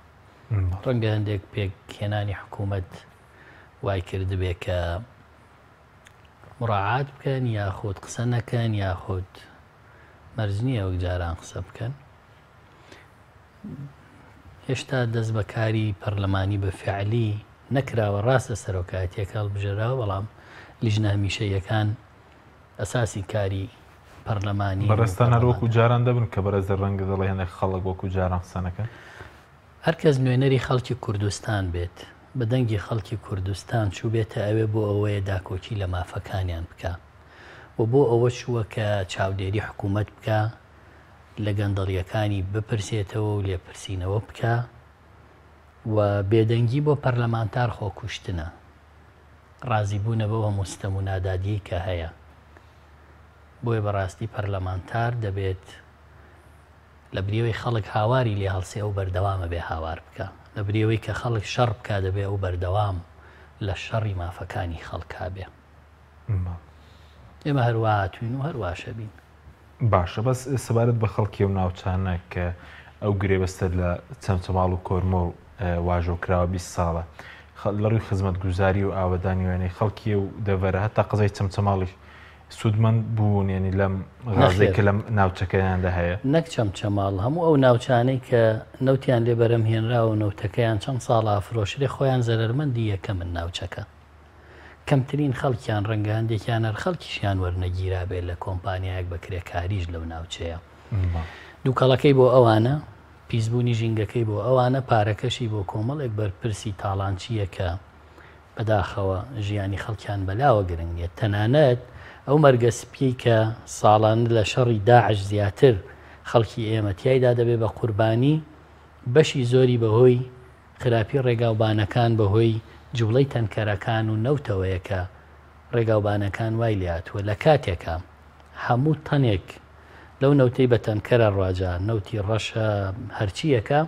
ڕەنگە هەندێک پێکهێنانی حکوومەت وای کردبێ کە مراعات بکەن یاخود قسە نەکەن یاخود مەرج نییە وەک جاران قسە بکەن. هێشتا دەست بە کاری پەرلەمانی بە فعلی نەکراوە، ڕاستە سەرۆکایەتیەکە هەڵبژێراوە بەڵام لیژنە هەمیشەییەکان ئەساسی کاری پەرلەمانی بەڕێزتان هەر وەکو جاران دەبن کە بەڕێز ڕەنگە دەڵێ هەندێک خەڵک وەکو جاران قسە نەکەن؟ هەر کەس نوێنەری خەڵکی کوردستان بێت، بە دەنگی خەڵکی کوردستان چووبێتە ئەوێ بۆ ئەوەیە داکۆکی لە مافەکانیان بکا و بۆ ئەوە چووە کە چاودێری حکوومەت بکا، لە گەندەڵییەکانی بپرسێتەوە و لێپرسینەوە بکا و بێدەنگی بۆ پەرلەمانتار خۆکوشتنە، ڕازیبوونە بەو هەموو ستەم و نادادییەی کە هەیە. بۆیە بەڕاستی پەرلەمانتار دەبێت لەبری ئەوەی خەڵک هاواری لێ هەڵسێ ئەو بەردەوام ئەبێ هاوار بکا، لەبری ئەوەی کە خەڵک شەڕ بکا دەبێ ئەو بەردەوام لە شەڕی مافەکانی خەڵکا بێ. ئێمە هەر وا هاتووین و هەر واش ئەبین. باشە بەس سەبارەت بە خەڵکی ئەو ناوچانە کە ئەو گرێبەستە لە چەمچەماڵ و کۆرمۆر واژۆ کراوە 20 ساڵە لە ڕووی خزمەتگوزاری و ئاوەدانی وێنەی خەڵکی و دەڤەرە هەتا قەزای چەمچەماڵیش سوودمەند بوون یعنی لەم غازێک کە لەم ناوچەکەیاندا هەیە؟ نەک چەمچەماڵ هەموو ئەو ناوچانەی کە نەوتیان لێ بەرەم هێنراوە و نەوتەکەیان چەند ساڵە ئەفرۆشرێ خۆیان زەرەرمەندی یەکەمن ناوچەکە کەمترین خەڵکیان ڕەنگە هەندێکیان هەر خەڵکیشیان وەرنەگیرابێت لە کۆمپانیایەک بە کرێکاریش لەو ناوچەیە دووکەڵەکەی بۆ ئەوانە پیسبوونی ژینگەکەی بۆ ئەوانە پارەکەشی بۆ کۆمەڵێک بەرپرسی تاڵانچییە کە بەداخەوە ژیانی خەڵکیان بەلاوە گرنگ نییە تەنانەت ئەو مەرگە سپیەی کە ساڵانە لە شەڕی داعش زیاتر خەڵکی ئێمە تیایدا دەبێ بە قوربانی بەشی زۆری بەهۆی خراپی ڕێگاوبانەکان بەهۆی جوڵەی تەنکەرەکان و نەوتەوەیە کە ڕێگاوبانەکان وای لێهاتووە لە کاتێکا هەموو تەنێک لەو نەوتەی بە تەنکەرە ڕواجا نەوتی ڕەشە هەرچیەکە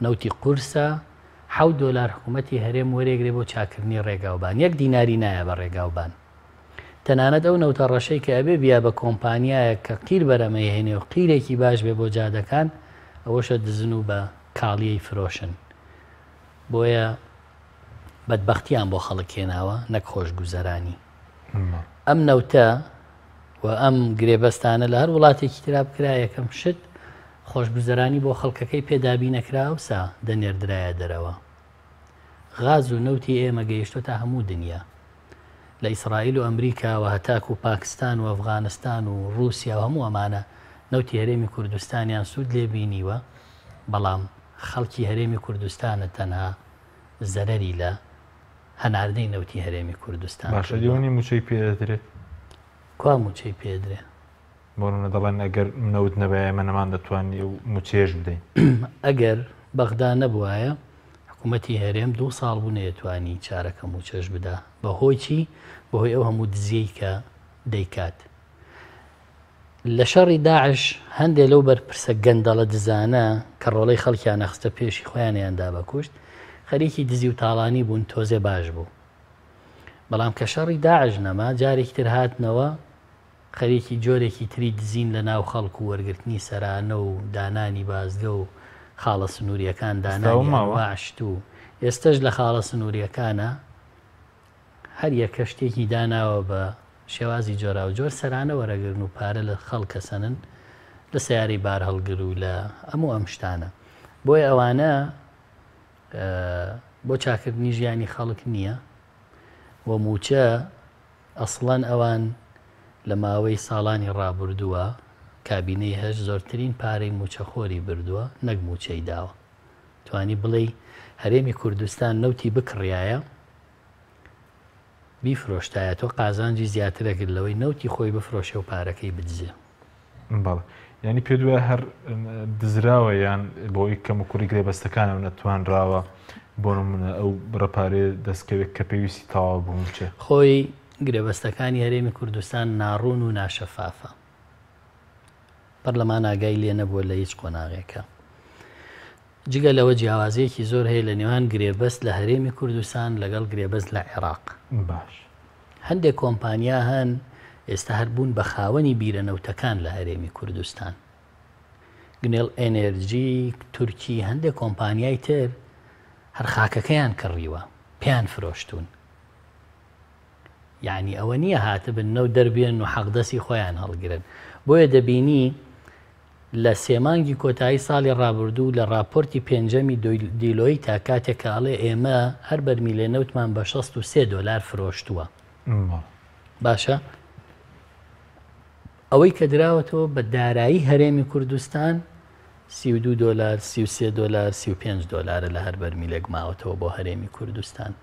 نەوتی قورسە حەوت دۆلار حکوومەتی هەرێم وەرێگرێ بۆ چاکردنی ڕێگاوبان یەک دیناری نایە بە ڕێگاوبان تەنانەت ئەو نەوتە ڕەشەی کە ئەبێ بیا بە کۆمپانیایەک کە قیر بەرەمەیهێنێ و قیرێکی باش بێ بۆ جادەکان ئەوەشە دزن و بە کاڵیەی فرۆشن بۆیە بەدبەختیان بۆ خەڵک هێناوە نەک خۆشگوزەرانی ئەم نەوتە و ئەم گرێبەستانە لە هەر وڵاتێکی ترا بکرا یەکەم شت خۆشگوزەرانی بۆ خەڵکەکەی پێدابینەکرا ئەوسا دەنێردرایە دەرەوە غاز و نەوتی ئێمە گەیشتۆتە هەموو دنیا لە ئیسرائیل و ئەمریکاوە هەتاکو پاکستان و ئەفغانستان و ڕووسیا و هەموو ئەمانە نەوتی هەرێمی کوردستانیان سوود لێ بینیوە، بەڵام خەڵکی هەرێمی کوردستانە تەنها. زەرەری لە هەناردەی نەوتی هەرێمی کوردستان باشە کردووە. دیوەنی موچەی پێ دەدرێت؟ کوا موچەی پێ درێ؟ بۆ نمونە دەڵێن ئەگەر نەوت نەبایە ئێمە نەماندەتوانی ئەو موچەیەش بدەین. ئەگەر بەغدا نەبوایە حکوومەتی هەرێم دوو ساڵ بوو نەیەتوانی چارەکە موچەش بدا. بە هۆی چی؟ بە هۆی ئەو هەموو دزیەی کە دەیکات. لە شەڕی داعش هەندێ لەو بەرپرسە گەندەڵە دزانە کە ڕۆڵەی خەڵکیان ئەخستە پێشی خۆیانیان دا بە کوشت، خەریکی دزی و تاڵانی بوون تۆزێ باش بوو. بەڵام کە شەڕی داعش نەما جارێکی تر هاتنەوە خەریکی جۆرێکی تری دزین لە ناو خەڵک و وەرگرتنی سەرانە و دانانی بازگە و خاڵە سنوورییەکان دانانی ئەنواع شت و ئێستەش لە خاڵە سنوورییەکانە هەر یەکە شتێکی داناوە بە شێوازی جۆراوجۆر سەرانە وەرەگرن و پارە لە خەڵک ئەسەنن لە سەیارەی بارهەڵگر و لە ئەم و ئەم شتانە بۆیە ئەوانە بۆ چاکردنی ژیانی خەڵک نییە و موچە ئەسڵەن ئەوان لە ماوەی ساڵانی ڕابردووە کابینەی هەش زۆرترین پارەی موچەخۆری بردووە نەک موچەی داوە توانی بڵێی هەرێمی کوردستان نەوتی بکڕیایە بیفرۆشتایە تۆ قازانجی زیاتر ئەکرد لەوەی نەوتی خۆی بفرۆشێ و پارەکەی بدزێ. بەڵێ یانی پێت وایە هەر دزراوە یان بۆی کەم و کوڕی گرێبەستەکانەوە نەتوانراوە بۆ نمونە ئەو بڕە پارەیە دەستکەوێت کە پێویستی تەواو بۆ مووچە؟ خۆی گرێبەستەکانی هەرێمی کوردستان ناڕوون و ناشەفافە. پەرلەمان ئاگای لێ نەبووە لە هیچ قۆناغێکا. جگە لەوە جیاوازییەکی زۆر هەیە لە نێوان گرێبەست لە هەرێمی کوردستان لەگەڵ گرێبەست لە عێراق. باش. هەندێک کۆمپانیا هەن ئێستا هەر بوون بە خاوەنی بیرە نەوتەکان لە هەرێمی کوردستان. گنێڵ ئێنێرجی تورکی هەندێک کۆمپانیای تر هەر خاکەکەیان کڕیوە، پێیان فرۆشتوون. یەعنی ئەوە نییە هاتبن نەوت دەربێنن و حەقدەستی خۆیان هەڵگرن. بۆیە دەبینی لە سێ مانگی کۆتایی ساڵی ڕابردوو لە ڕاپۆرتی پێنجەمی دیلۆیتا کاتێک کە ئەڵێ ئێمە هەر بەرمیلێ نەوتمان بە 63 دۆلار فرۆشتووە. باشە ئەوەی کە دراوەتەوە بە دارایی هەرێمی کوردستان 32 دۆلار 33 دۆلار 35 دۆلارە لە هەر بەرمیلێک ماوەتەوە بۆ هەرێمی کوردستان.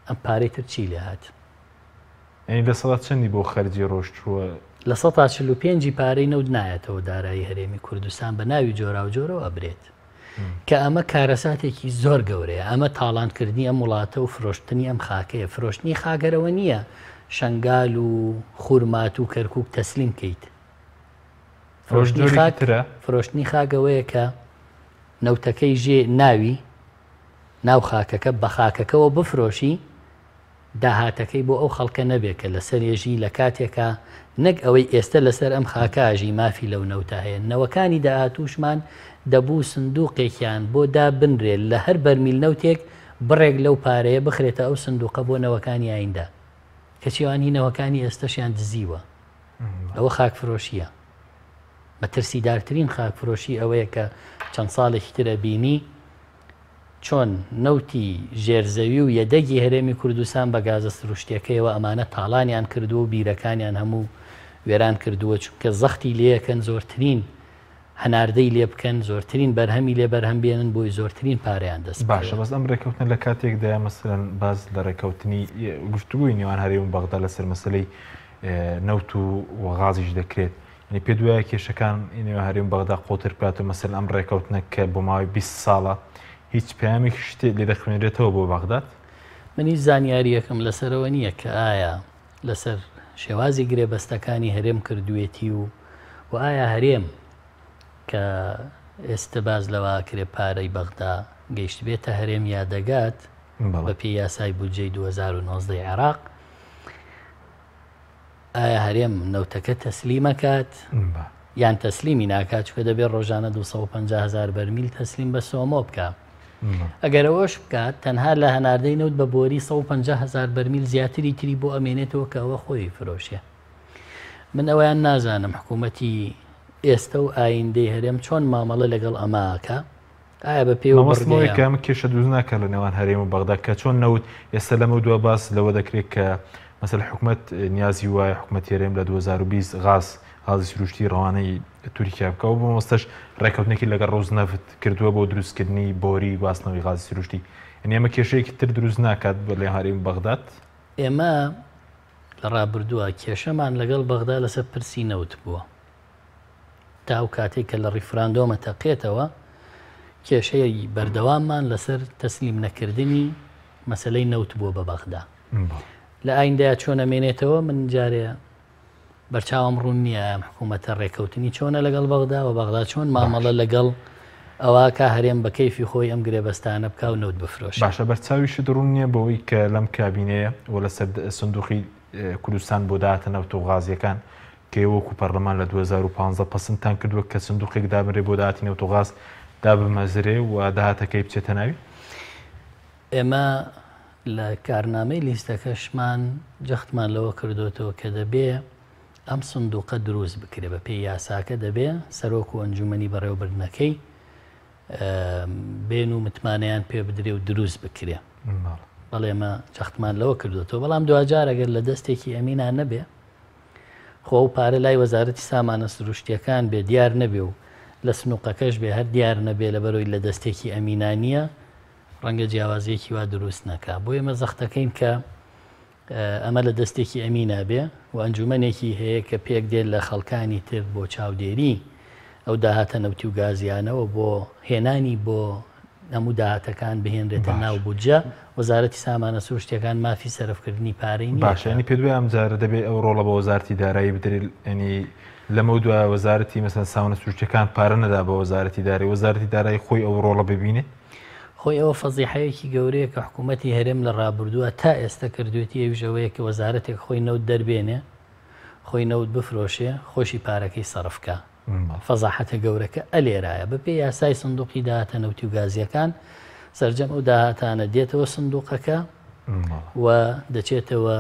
ئەم پارەی تر چی لێ هات؟ یانی لە سەدا چەندی بۆ خەرجی ڕۆشتووە؟ 45% ی پارەی نەوت نایەتەوە دارایی هەرێمی کوردستان بە ناوی جۆراوجۆرەوە ئەبرێت. کە ئەمە کارەساتێکی زۆر گەورەیە. ئەمە تاڵانکردنی ئەم وڵاتە و فرۆشتنی ئەم خاکەیە. فرۆشتنی خاک هەر ئەوە نییە شەنگال و خورماتوو و کەرکووک تەسلیم کەیت. فرۆشتنی خاک فرۆشتنی خاک ئەوەیە کە نەوتەکەی ژێ ناوی ناو خاکەکە بە خاکەکەوە بفرۆشی داهاتەکەی بۆ ئەو خەڵکە نەبێ کە لەسەرێ ژی لە کاتێکا نەک ئەوەی ئێستە لەسەر ئەم خاکە ئەژی مافی لەو نەوتە هەیە نەوەکانی داهاتووشمان دەبوو سندوقێکیان بۆ دابنرێ لە هەر بەرمیل نەوتێک بڕێک لەو پارەیە بخرێتە ئەو سندوقە بۆ نەوەکانی ئایندە کەچی ئەوان هی نەوەکانی ئێستەشیان دزیوە ئەوە خاکفرۆشیە مەترسیدارترین خاکفرۆشی ئەوەیە کە چەند ساڵێکی تر ئەبینی چۆن نەوتی ژێر زەوی و یەدەگی هەرێمی کوردستان بە گازە سروشتیەکەیەوە ئەمانە تاڵانیان کردووە و بیرەکانیان هەموو وێران کردووە چونکە زەختی لێکەن زۆرترین هەناردەی لێ بکەن زۆرترین بەرهەمی لێ بەرهەم بێنن بۆی زۆرترین پارەیان دەست باشە بەس ئەم ڕێکەوتنە لە کاتێکدایە مەسەلەن باس لە ڕێکەوتنی گفتوگۆی نێوان هەرێم و بەغدا لەسەر مەسەلەی نەوت و غازیش دەکرێت یانی پێت وایە کێشەکان نێوان هەرێم و بەغدا قوڵتر بکات و مەسەلەن ئەم ڕێکەوتنە کە بۆ ماوەی 20 ساڵە هیچ پەیامێکیش لێ دەخوێنرێتەوە بۆ بەغداد؟ من هیچ زانیارییەکم لەسەرەوە نییە کە ئایا لەسەر شێوازی گرێبەستەکانی هەرێم کردوێتی و و ئایا هەرێم کە ئێستە باس لەوە ئەکرێ پارەی بەغدا گەیشتبێتە هەرێم یا دەگات بەپێی یاسای بودجەی 2019 عێراق ئایا هەرێم نەوتەکە تەسلیم ئەکات یان تەسلیمی ناکات چونکە دەبێت ڕۆژانە 250 هزار بەرمیل تەسلیم بە سۆمۆ بکە ئەگەر ئەوەش بکات تەنها لە هەناردەی نەوت بە بۆری 150 هزار بەرمیل زیاتری تری بۆ ئەمێنێتەوە کە ئەوە خۆی فرۆشێ من ئەویان نازانم حکوومەتی ئێستا و ئایندەی هەرێم چۆن مامەڵە لەگەڵ ئەماکە ئایا بە پێی مەبەستم ئەوەیە کە ئەمە کێشە دروست ناکات لە نێوان هەرێم و بەغدا کە چۆن نەوت ئێستا لەمە دوا باس لەوە دەکرێت کە مەسەل حکومەت نیازی وایە حکومەتی هەرێم لە 2020 غاز غازی سروشتی ڕەوانەی تورکیا بکا و بۆ مەبەستەش ڕێکەوتنێکی لەگەڵ ڕۆزنەفت کردووە بۆ دروستکردنی بۆری گواستنەوەی غازی سروشتی. یانی ئەمە کێشەیەکی تر دروست ناکات بە لە هەرێم بەغداد؟ ئێمە لە ڕابردووە کێشەمان لەگەڵ بەغدا لەسەر پرسی نەوت بووە. تا ئەو کاتەی کە لە ڕیفراندۆمە تەقێتەوە کێشەی بەردەواممان لەسەر تەسلیم نەکردنی مەسەلەی نەوت بووە بە بەغدا. لە ئایندەیا چۆن ئەمێنێتەوە من جارێ بەرچاوم ڕوون نییە ئەم حکوومەتە ڕێکەوتنی چۆنە لەگەڵ بەغدا و بەغدا چۆن مامەڵە لەگەڵ ئەوە کا هەرێم بە کەیفی خۆی ئەم گرێبەستانە بکا و نەوت بفرۆشێ. باشە بەرچاویشت ڕوون نییە بەوەی کە لەم کابینەیە و لەسەر سندوقی کوردستان بۆ داهاتە نەوت و غازییەکان کە ئێوە وەکو پەرلەمان لە 2015 پەسندتان کردووە کە سندوقێک دابنرێ بۆ داهاتی نەوت و غاز دابمەزرێ و داهاتەکەی بچێتە ناوی؟ ئێمە لە کارنامەی لیستەکەشمان جەختمان لەوە کردۆتەوە کە دەبێ ئەم سندوقە دروست بکرێ، بە پێی یاساکە دەبێ سەرۆک و ئەنجومەنی بەڕێوەبردنەکەی بێن و متمانەیان پێ بدرێ و دروست بکرێ. بەڵێ ئێمە جەختمان لەوە کردۆتەوە، بەڵام دواجار ئەگەر لە دەستێکی ئەمینا نەبێ، خۆ ئەو پارە لای وەزارەتی سامانە سروشتییەکان بێ دیار نەبێ و لە سنوقەکەش بێ هەر دیار نەبێ لەبەرئەوەی لە دەستێکی ئەمینا نییە، ڕەنگە جیاوازییەکی وا دروست نەکا. بۆیە ئێمە زەختەکەین کە ئەمە لە دەستێکی ئەمینا بێ و ئەنجومەنێکی هەیە کە پێک دێت لە خەڵکانی تر بۆ چاودێری ئەو داهاتە نەوتی و گازیانە و بۆ هێنانی بۆ هەموو داهاتەکان بهێنرێتە ناو بودجە. وەزارەتی سامانە سروشتییەکان مافی سەرفکردنی پارەی نییە. باشە یانی پێت وایە ئەمجارە دەبێ ئەو ڕۆڵە بە وەزارەتی دارایی بدرێت یانی لەمەودوا وەزارەتی مەسەلەن سامانە سروشتییەکان پارە نەدا بە وەزارەتی دارایی وەزارەتی دارایی خۆی ئەو ڕۆڵە ببینێت؟ خۆی ئەوە فەزیحەیەکی گەورەیە کە حکوومەتی هەرێم لە ڕابردووە تا ئێستە کردوێتی ئەویش ئەوەیە کە وەزارەتێک خۆی نەوت دەربێنێ خۆی نەوت بفرۆشێ خۆشی پارەکەی سەرف کا. فەزاحەتە گەورەکە ئەلێرایە. بەپێی یاسای سندوقی داهاتە نەوتی و گازییەکان سەرجەم ئەو داهاتانە دێتەوە سندوقەکە و دەچێتەوە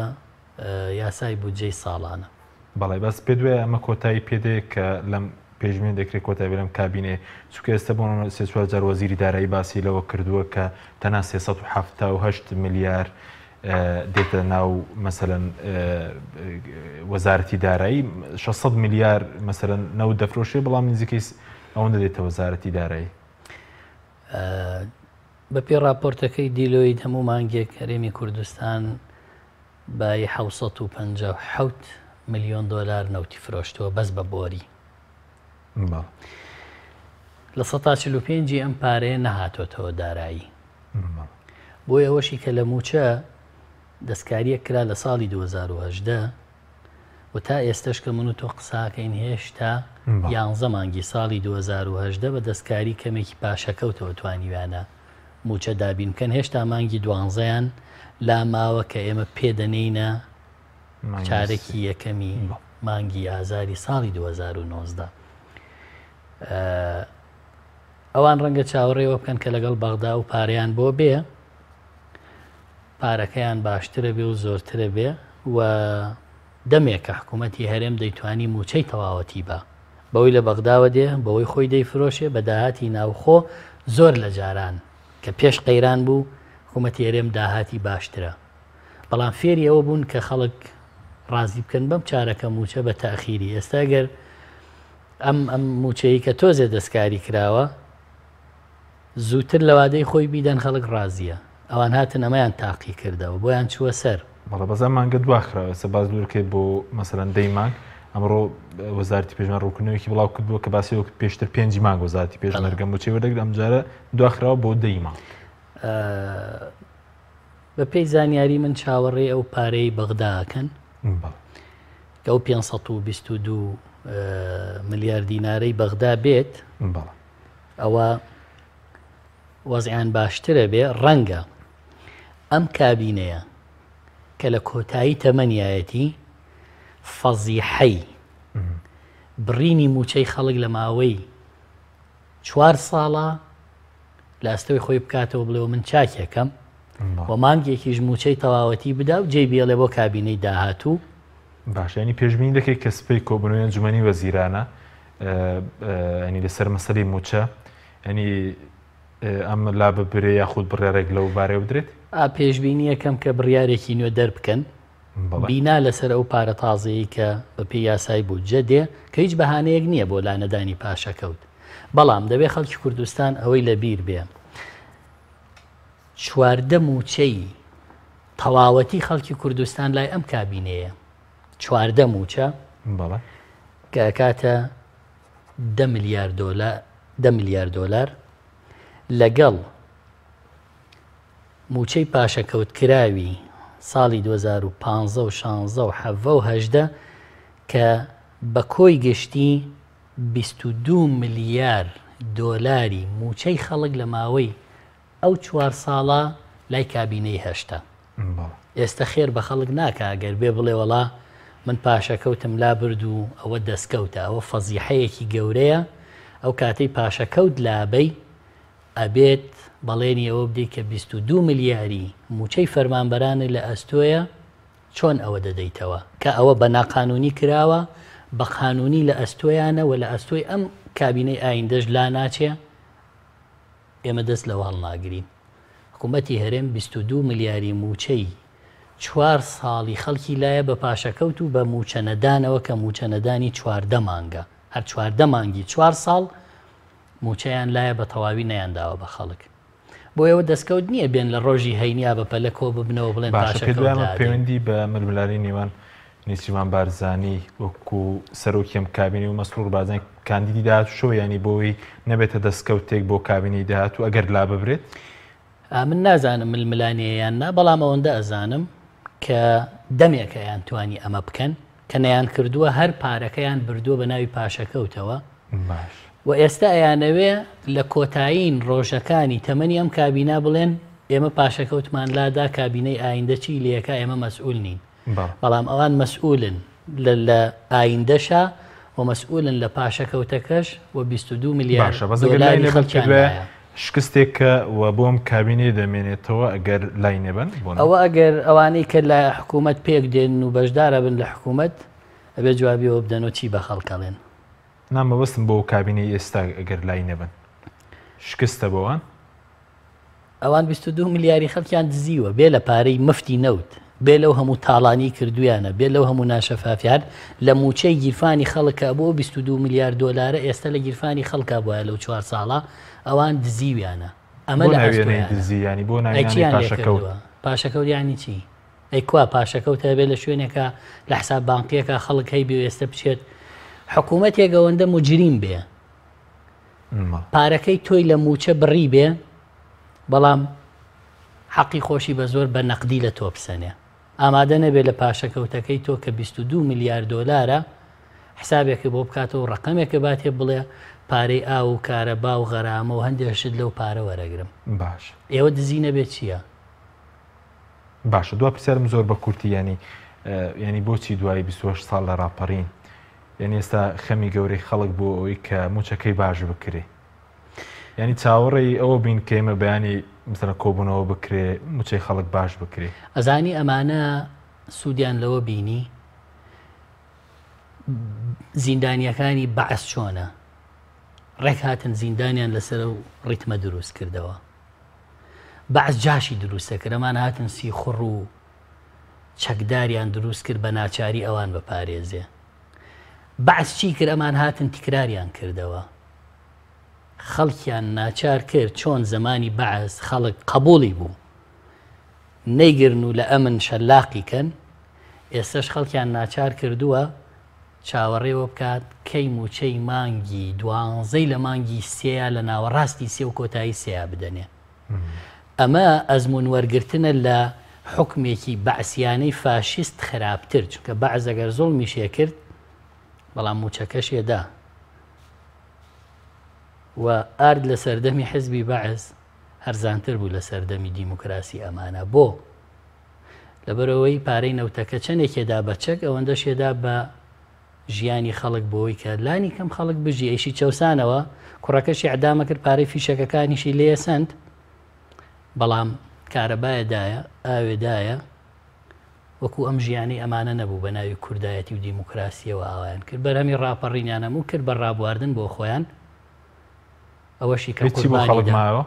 یاسای بودجەی ساڵانە. بەڵێ بەس پێت وایە ئەمە کۆتایی پێ دێ کە لەم پێشبینی دەکرێت کۆتایی بێ لەم کابینەیە چونکە ئێستا بۆ نمونە سێ چوار جار وەزیری دارایی باسی لەوە کردووە کە تەنها 378 ملیار دێتە ناو مەسەلەن وەزارەتی دارایی 600 ملیار مەسەلەن نەوت دەفرۆشێ بەڵام نزیکەی ئەوەندە دێتە وەزارەتی دارایی. بەپێی ڕاپۆرتەکەی دیلۆیت هەموو مانگێک هەرێمی کوردستان بایی 757 ملیۆن دۆلار نەوتی فرۆشتووە بەس بە بۆری. لە سەتا 45 ی ئەم پارەیە نەهاتۆتەوە دارایی. بۆیە ئەوەشی کە لە مووچە دەستکارییەک کرا لە ساڵی 2018 و تا ئێستەش کە من و تۆ قساکەین هێشتا یانزە مانگی ساڵی 2018 بە دەستکاری کەمێکی پاشەکەوتەوە توانیویانە مووچە دابین بکەن هێشتا مانگی دوانزەیان لا ماوە کە ئێمە پێ دەنێینە چارەکی یەکەمی مانگی ئازاری ساڵی 2019. ئەوان ڕەنگە چاوەڕێی ئەوە بکەن کە لەگەڵ بەغدا ئەو پارەیان بۆ بێ، پارەکەیان باشترە بێ و زۆرترە بێ و دەمێکە حکوومەتی هەرێم دەیتوانی مووچەی تەواوەتی با. بەوەی لە بەغداوە دێ، بەوەی خۆی دەیفرۆشێ، بە داهاتی ناوخۆ زۆر لە جاران کە پێش قەیران بوو، حکوومەتی هەرێم داهاتی باشترە. بەڵام فێری ئەوە بوون کە خەڵک ڕازی بکەن بەم چارەکە مووچە بە تەئخیری. ئێستا گەر ئەم ئەم مووچەی کە تۆزێ دەستکاری کراوە زووتر لە وادەی خۆی بیدەن خەڵک ڕازیە ئەوان هاتن ئەمەیان تاقی کردەوە بۆیان چووە سەر. بەڵێ بەس ئەم مانگە دواخراوە ئێستا باس لورکەی بۆ مەسەلەن دەی مانگ ئەمڕۆ وەزارەتی پێشمەرگە ڕوونکردنەوەیەکی بڵاو کردبووە کە باسی وەک پێشتر پێنجی مانگ وەزارەتی پێشمەرگە مووچەی وەردەگرت ئەمجارە دواخراوە بۆ دەی مانگ. بە پێی زانیاری من چاوەڕێی ئەو پارەی بەغدا ئەکەن کە ئەو 522 ملیار دینارەی بەغدا بێت ئەوە وەزیان باشترە بێ ڕەنگە ئەم کابینەیە کە لە کۆتایی تەمەنیایەتی فەزیحەی بڕینی موچەی خەڵک لە ماوەی چوار ساڵە لە ئەستۆی خۆی بکاتەوە بڵێ من چاکێکەم و مانگێکیش موچەی تەواوەتی بدا و جێی بێڵێ بۆ کابینەی داهاتوو. باشە ینی پێشبینی دەکەیت کە سبەی کۆبوونەوەی ئەنجومەنی وەزیرانە ینی لەسەر مەسەلەی موچە ینی ئەم لا ببرێ یاخود بڕیارێک لەو بارەیەوە بدرێت؟ ئا پێشبینی ئەکەم کە بڕیارێکی نوێ دەربکەن. بینا لەسەر ئەو پارە تازەیەی کە بەپێی یاسای بودجە دێ کە هیچ بەهانەیەک نییە بۆ لانەدانی پاشەکەوت. بەڵام دەبێ خەڵکی کوردستان ئەوەی لە بیر بێ 14 مووچەی تەواوەتی خەڵکی کوردستان لای ئەم کابینەیە 14 مووچە کە ئەکاتە دە ملیار دۆلار دە ملیار دۆلار لەگەڵ مووچەی پاشەکەوتکراوی ساڵی 2015 و 16 و 17 و 18 کە بە کۆی گشتی 22 ملیار دۆلاری مووچەی خەڵک لە ماوەی ئەو چوار ساڵە لای کابینەی هەشتە. ئێستە خێر بە خەڵک ناکا گەر بێ بڵێ وەڵا من پاشەکەوتم لابرد و ئەوە دەستکەوتە، ئەوە فەزیحەیەکی گەورەیە، ئەو کاتەی پاشەکەوت لابەی ئەبێت بەڵێنی ئەوە بدەی کە 22 ملیاری مووچەی فەرمانبەرانت لە ئەستۆیە، چۆن ئەوە دەدەیتەوە کە ئەوە بە ناقانوونی کراوە، بە قانوونی لە ئەستۆیانە و لە ئەستۆی ئەم کابینەی ئایندەش لاناچێ، ئێمە دەست لەوە هەڵناگرین. حکومەتی هەرێم 22 ملیاری مووچەی چوار ساڵی خەڵکی لایە بە پاشەکەوت و بە مووچە نەدانەوە کە مووچە نەدانی 14 مانگە هەر 14 مانگی چوار ساڵ مووچەیان لایە بە تەواوی نەیانداوە بە خەڵک. بۆ ئێوە دەستکەوت نییە بێن لە ڕۆژی هەینیا بە پەلە کۆ ببنەوە بڵێن باشە پێت پاشەکەوت وایە ئەمە لادەین. پەیوەندی بە ململانێی نێوان نێچیرڤان بارزانی وەکو سەرۆکی ئەم کابینەی و مەسرور بارزانی کاندیدی داهاتووشەوە یانی بۆی نەبێتە دەستکەوتێک بۆ کابینەی داهاتوو ئەگەر لاببرێت؟ من نازانم ململانێیە یان نا، بەڵام ئەوەندە ئەزانم کە دەمێکە یان توانی ئەمە بکەن، کە نەیانکردووە هەر پارەکەیان بردووە بە ناوی پاشەکەوتەوە باش. و ئێستا ئەیانەوێ لە کۆتایین ڕۆژەکانی تەمەنی ئەم کابینە بڵێن ئێمە پاشەکەوتمان لادا کابینەی ئایندە چی لێکا ئێمە مەسئول نین. بەڵام ئەوان مەسئولن لە لە ئایندەشا و مەسئولن لە پاشەکەوتەکەش و 22 ملیار باشە بەس ئەگەر لای دۆلاری نەبن خەڵکیان پێت وایە لایە. شکستێکە و بۆ ئەم کابینەیە دەمێنێتەوە ئەگەر لای نەبەن بۆ نمونە؟ ئەوە ئەگەر ئەوانەی کە لە حکوومەت پێک دێن و بەشدارەبن لە حکوومەت ئەبێ جوابی ئەوە بدەنەوە چی بە خەڵک ئەڵێن. نا مەبەستم بۆ کابینەی ئێستا ئەگەر لای نەبەن شکستە بۆوان؟ ئەوان 22 ملیاری خەڵکیان دزیوە بێ لە پارەی مفتی نەوت بێ لەو هەموو تاڵانی کردویانە بێ لەو هەموو ناشەفافی هەر لە موچەی گیرفانی خەڵک کە بۆ 22 ملیار دۆلارە ئێستا لە گیرفانی خەڵکا بوایە لەو چوار ساڵە ئەوان دزیویانە ئەمە بۆ لە ناویانەی ئەستۆیانە دزی یانی بۆ ئەی ناویانەی چیان لێ پاشەکەوت کردووە پاشەکەوت یانی چی ئەی کوا پاشەکەوت هەبێ لە شوێنێکا لە حساب بانقیەکە خەڵک هەیبێ و ئێستا بچێت حکوومەتێک ئەوەندە مجریم بێ پارەکەی تۆی لە مووچە بڕیبێ بەڵام حەقی خۆشی بە زۆر بە نەقدی لە تۆ بسەنێ ئامادە نەبێ لە پاشەکەوتەکەی تۆ کە 22 ملیار دۆلارە حسابێکە بۆ بکاتەوە ڕقەمێکە باتێ بڵێ پارەی ئاو و کارەبا و غەرامە و هەندێک شت لەو پارە وەرەگرم باش ئێوە دزی نەبێت چییە؟ باشە دوا پرسیارم زۆر بە کورتی ینی ینی بۆچی دوای 28 ساڵ لە ڕاپەڕین یانی ئێستا خەمی گەورەی خەڵک بۆ ئەوەی کە موچەکەی باش بکرێ یانی چاوەڕێی ئەوە بین کە ئێمە بەیانی مثلا کۆبوونەوە بکرێ موچەی خەڵک باش بکرێ. ئەزانی ئەمانە سوودیان لەوە بینی زیندانیەکانی بەعس چۆنە ڕێک هاتن زیندانیان لەسەر و ڕیتمە دروست کردەوە بەعس جاشی دروستە کرد ئەمان هاتن سیخوڕ و چەکداریان دروست کرد بە ناچاری ئەوان بپارێزێ بەعس چی کرد ئەمان هاتن تکراریان کردەوە خەڵکیان ناچار کرد چۆن زمانی بەعس خەڵک قبولی بوو نەیگرن و لە ئەمن شەلاقی کەن ئێستش خەڵکیان ناچار کردووە چاوەڕێوە بکات کەی موچەی مانگی دوانزەی لە مانگی سێیا لە ناوەڕاستی سێ و کۆتایی سێیا بدەنێ ئەمە ئەزموون وەرگرتنە لە حوکمێکی بەعسیانەی فاشیست خراپتر، چونکە بەعس ئەگەر زوڵمیشێ کرد بەڵام مووچەکەشێ دا و ئارد لە سەردەمی حزبی بەعس هەرزانتر بوو لە سەردەمی دیموکراسی ئەمانە بۆ لەبەرئەوەی پارەی نەوتەکە چەندێکێدا بە چەک ئەوەندەشێدا بە ژیانی خەڵک بۆی کە لانی کەم خەڵک بژی ئەیشی چەوسانەوە کوڕەکەشی عدامە کرد پارەی فیشەکەکانیشی لێ سند بەڵام کارەبایە دایە ئاوێ دایە وەکو ئەم ژیانی ئەمانە نەبوو بە ناوی کوردایەتی و دیموکراسیەوە ئاوایان کرد بەرهەمی ڕاپەڕینیان هەموو کرد بە ڕابواردن بۆ خۆیان ئەوەشی کە چی بۆ خەڵک مایەوە؟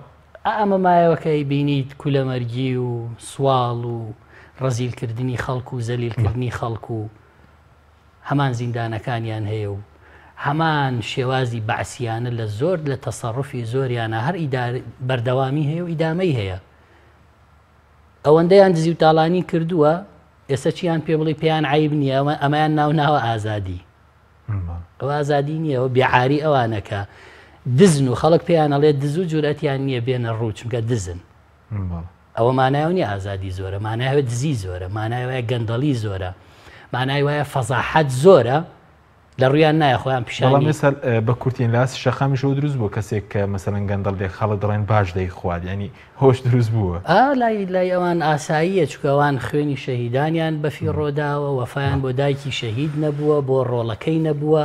ئەمە مایەوە کە ئەیبینیت کولەمەرگی و سواڵ و ڕەزیلکردنی خەڵک و زەلیلکردنی خەڵک و هەمان زیندانەکانیان هەیە و هەمان شێوازی بەعسیانە لە زۆر لە تەسەڕوفی زۆریانە هەر بەردەوامی هەیە و ئیدامەی هەیە. ئەوەندەیان دزی و تاڵانی کردووە ئێستا چیان پێ بڵی پێیان عیب نییە ئەمەیان ناو ناوە ئازادی. ئەوە ئازادی نییە ئەوە بێعاری ئەوانە کە دزن و خەڵک پێیان ئەڵێ دز و جورئەتیان نییە بێنە ڕوو چونکە دزن. ئەوە مانای نییە ئازادی زۆرە مانای ئەوە دزی زۆرە مانای وایە گەندەڵی زۆرە مانای وایە فەزاحەت زۆرە لە ڕویان نایە خۆیان پیشانی بەڵام ئێستا بە کورتین لاس شەقامیشەوە دروست بووە کەسێک کە مەسەلەن گەندەڵ بێ خەڵک دەڵێن باش دەیخوات یعنی هۆش دروست بووە. ئا لای لای ئەوان ئاساییە چونکە ئەوان خوێنی شەهیدانیان بەفیڕۆ داوە وەفایان بۆ دایکی شەهید نەبووە بۆ ڕۆڵەکەی نەبووە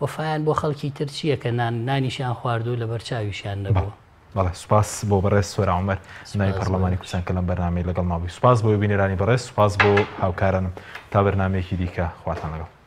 وەفایان بۆ خەڵکی تر چییە کە نان نانیشیان خواردوو لەبەر چاویشیان نەبووە. بەڵێ سوپاس بۆ بەڕێز سۆران عومەر ناوی پەڕلەمانی کوردستان کە لەم بەرنامەی لەگەڵمان بووی سوپاس بۆ بینەرانی بەڕێز سوپاس بۆ هاوکارانم تا بەرنامەیەکی دیکە خواتان لەگەڵ.